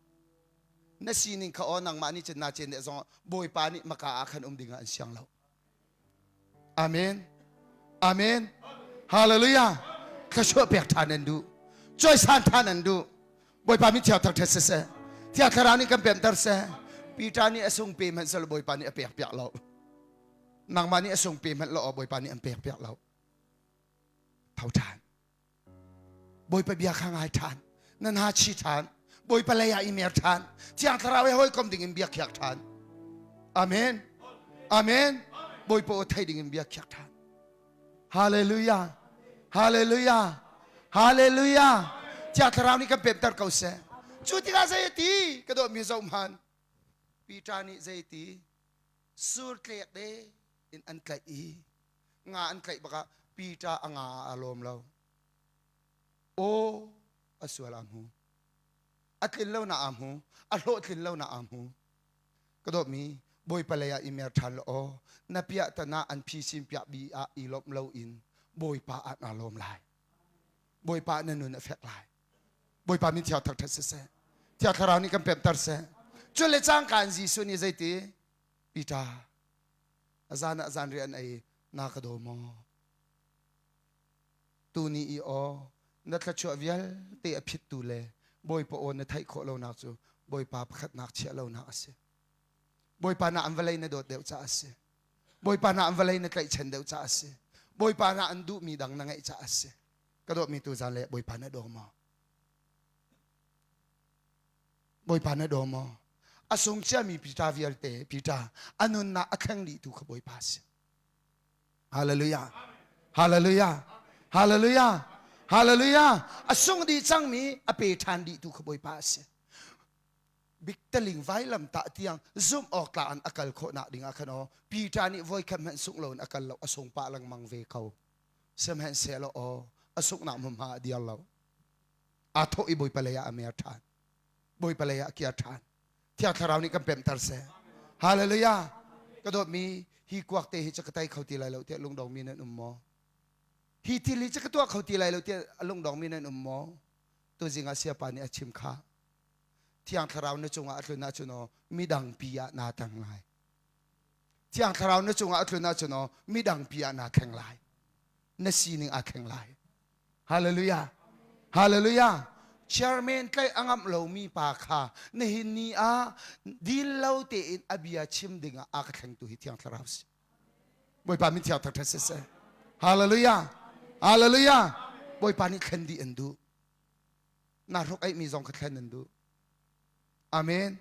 Na sining kha aw nangmah nih cun naa cen deh zong Bawipa nih maka ah khan um ding ah an siang lo. Amen. Amen. Hallelujah. Thluachuah pek ṭhan an duh. Cawisan ṭhan an duh. Bawipa min thiang thangṭhat siseh. Thiang Thlarau nih kan pemter seh. Peter nih a sung pe hmanh sel Bawipa nih a pek piak lo. Nangmah nih a sung pe hmanh lo Bawipa nih an pek piak lo. Tho ṭhan. Bawipa bia kha ngai ṭhan. Nan ha chi ṭhan. Bawipa lei ah i mer ṭhan. Thiang Thlarau he hawikom ding in bia khiak ṭhan. Amen. Amen. Bawipa aw thei ding in bia khiak ṭhan. Hallelujah. Hallelujah. Hallelujah. Thiang Thlarau nih kan pemter ko seh. Cu tikah zei ti ka dawtmi zoh hman. Peter nih zei ti sur tlek de in an tlaih i nga an tlaih bakah Peter a nga a lawm lo. Aw a sual a hmu. A tlin lo na a hmu. A hlawhtlin lo na a hmu. Ka dawtmi Bawipa lei ah i mer ṭhan law aw na piahtana an phisin piah bi ah i lawmh loin Bawipa ah naa lawm lai. Bawipa na nun a fek lai. Bawipa min thiang thangṭhat siseh. Thiang Thlarau nih kan pemter seh. Cu le cangka in Jesuh nih zeiti Peter a zan ah zanriah an ei na ka daw maw? Tuni i aw na thluachuah vialte a phittu le Bawipa aw na theih khawh lonak cu Bawipa pakhatnak chiah lonak a si. Bawipa na an vawlei na dawt deuh caah a si. Bawipa na an vawlei na tlaihchan deuh caah a si. Bawipa na an duhmi dang na ngeih caah a si. Ka dawtmi tu zan le Bawipa na daw maw? Bawipa na daw maw? A sung ciami Peter vialte Peter a nunnak a thleng dihtu kha Bawipa a si. Hallelujah. Hallelujah. Hallelujah. Hallelujah. A sung dih cangmi a pe ṭhan dihtu kha Bawipa a si. Biktaling vailam tah tiang zumh awk tlak an a kal khawhnak ding ah khan aw Peter nih voikhat hmanh sungh loin a kal lo a sung pah lengmang ve ko. Sihmanhsehlaw aw a sunghnak hmunhma a dir lo. Aa thawh i Bawipa lei ah a mer ṭhan. Bawipa lei ah a kir ṭhan. Thiang Thlarau nih kan pemter seh. Hallelujah. Ka dawtmi hi kuak te hi cu ka tei kho ti lai lo tiah lungdongmi nan um maw? Hi thil hi cu ka tuah kho ti lai lo tiah lungdongmi nan um maw? Tuzing ah siapa nih a chim kha. Thiang Thlarau na cungah a tlun ahcun aw midang pi ah naa tang lai. Thiang Thlarau na cungah a tlun ahcun aw midang pi ah naa thleng lai. Na sining aa thleng lai. Hallelujah. Hallelujah. Chairman tlaih a ngamh lomi pa kha nihin ni ah dil lo tein a bia chim ding ah a ka thlengtu hi Thiang Thlarau si. Bawipa min thiang thangṭhat siseh. Hallelujah. Hallelujah. Bawipa nih thlen dih an duh. Na hruk aihmi zong kha thlen an duh. Amen.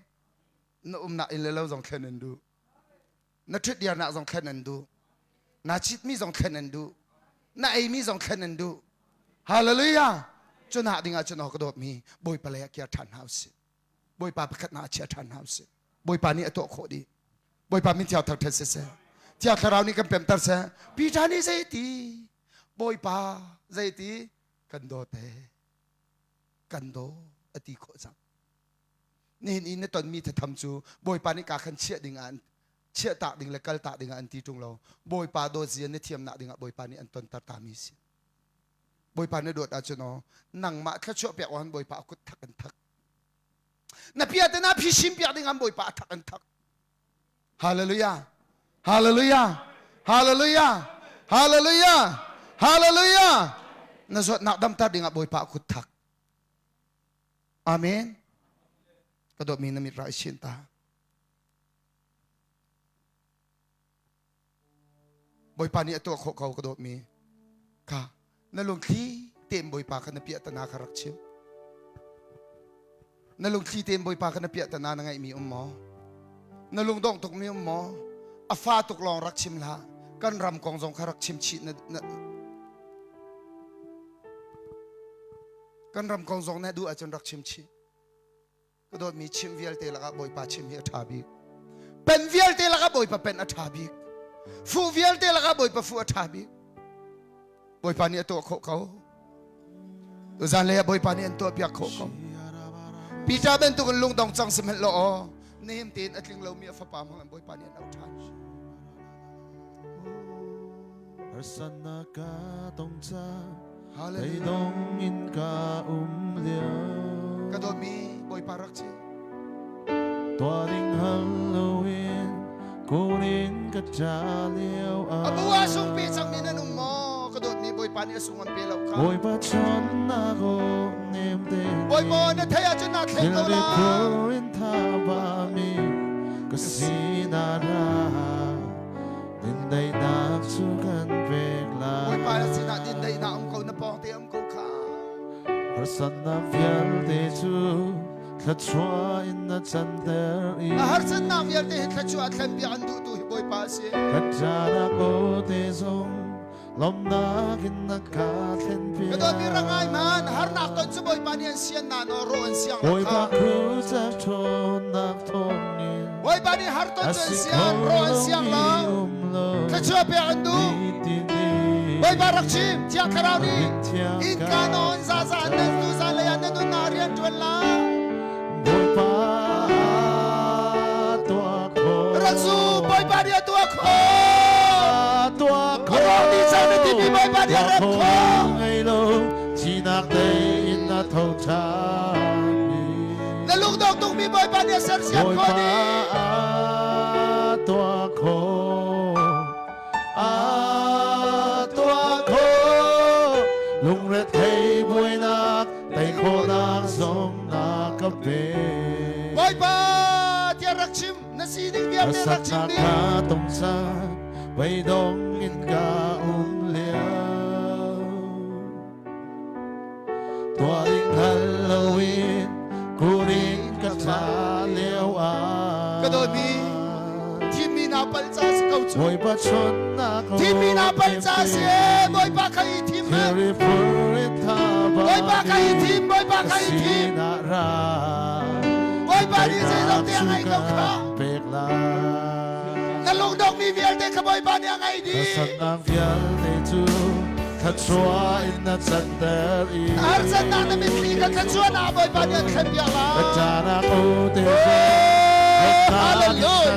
Na umnak inn le lo zong thlen an duh. Na ṭhutdirnak zong thlen an duh. Na chitmi zong thlen an duh. Na eimi zong thlen an duh. Hallelujah. Cu nak ding ah cun ka dawtmi Bawipa lei ah kir ṭhan hna usih. Bawipa pakhat na chia ṭhan hna usih. Bawipa nih a tuah khawh dih. Bawipa min thiang thangṭhat siseh. Thiang Thlarau nih kan pemter seh. Peter nih zeiti Bawipa zeiti kan dawt e kan daw a ti khawh cang. Nihin i na tonmi thatham cu Bawipa nih kaa khan chiah ding ah chiah tak ding le kal tak ding ah an ti ṭung lo. Bawipa dawt zia na thiamnak ding ah Bawipa nih an tonter ta mi si. Bawipa na dawt ahcun aw nangmah thluachuah pek awhan Bawipa a kut thak an thak. Na pia te na phisin piak ding an Bawipa a thak an thak. Hallelujah. Hallelujah. Hallelujah. Hallelujah. Hallelujah. Na zawtnak damter ding ah Bawipa a kut thak. Amen. Ka dawtmi na mit ra i chin ta. Bawipa nih a tuah khawh ko ka dawtmi. Ka na lungthli tein Bawipa kha na piah tana kha rak chim. Na lungthli tein Bawipa kha na piah tana na ngeihmi um maw? Na lungdongh tukmi um maw? A fa tuk lawng rak chim hlah. Kan ram kong zong kha rak chim chih na, na Kan ram kong zong na duh ahcun rak chim chih. Ka dawtmi chim vialte lakah Bawipa chim hi a ṭha bik. Pen vialte lakah Bawipa pen a ṭha bik. Fuh vialte lakah Bawipa fuh a ṭha bik. Bawipa nih a tuah khawh ko. Tuzan lei ah Bawipa nih an tuah piak khawh ko. Peter bantuk in lungdong cang sihmanh law aw nihin tein a tling lomi a fapa hmang in Bawipa nih an auh ṭhan. Harsatnak ka tong cang Theidong in ka um lio Ka dawtmi Bawipa rak chim Tuah ding hal loin kun in ka. ṭa lio ah. Abu ah sung pe cangmi nan um maw? Ka dawtmi Bawipa nih a sung an pe lo kha. Bawipa chawnnak aw nem te Bawipa na theih ahcun naa thleng ko Thilri la. phur in thabami ka sinah ra. Dindaihnak cu kan pek lai. Bawipa na sinah dindaihnak um ko, na pawngte um ko kha. Harsatnak vialte cu thluachuah in na canter i A harsatnak vialte hi thluachuah thlenpiak an duhtu hi Bawipa a si. Ka ṭahnak aw te zong lawmhnak in na ka thlenpiak. Ka dawtmi rak ngai hmanh, harnak ton cu Bawipa nih an sian na naw rawh an siang lo Bawipa kha. khuca ṭhawnnak thawngin Bawipa nih har ton a cu an si sian, kho rawh an siang lomi lo. um lo. Thluachuah pek an duh. Nitin Bawipa rak chim, Thiang Thlarau nih Mithiang innka nawn zaza nan tu zan lei ah na nunnak rian ṭuan lai. Bawipa tuah khawh. Rak zum, Bawipa nih a tuah khawh. Tuah A rawk dih cang na timi Bawipa nih a remh khawh. Ngei lo, thihnak tei in a tho ṭhanmi. Na lungdong tukmi Bawipa nih a sersiam khawh Bawipa dih. tuah khawh. A tuah khawh. Lungrethei buainak tei khawhnak zong na ka pe. Bawipa tiah rak chim, na sining vialte rak chim Harsatnak dih. ka tong cang, beidong in ka um lio. Tuah ding hngal loin kun in ka tla lio ah. Ka dawtmi, thimmi na pal ca si ko cu. Bawipa chawnhnak Thimmi na pal ca si e, Bawipa kha i thim hmanh. Thilri phur in thaba Bawipa kha i thim, Bawipa kha i thim. Sinah ra. Bawipa nih zeizong te a ngeih ko kha. Pek lai. Na lungdongmi vialte kha Bawipa nih a ngeih dih. Harsatnak vialte cu thluachuah in na canter i. Harsatnak na mitthli kha thluachuahnak Bawipa nih an thlenpiak lai. Ka ṭahnak aw te Hallelujah.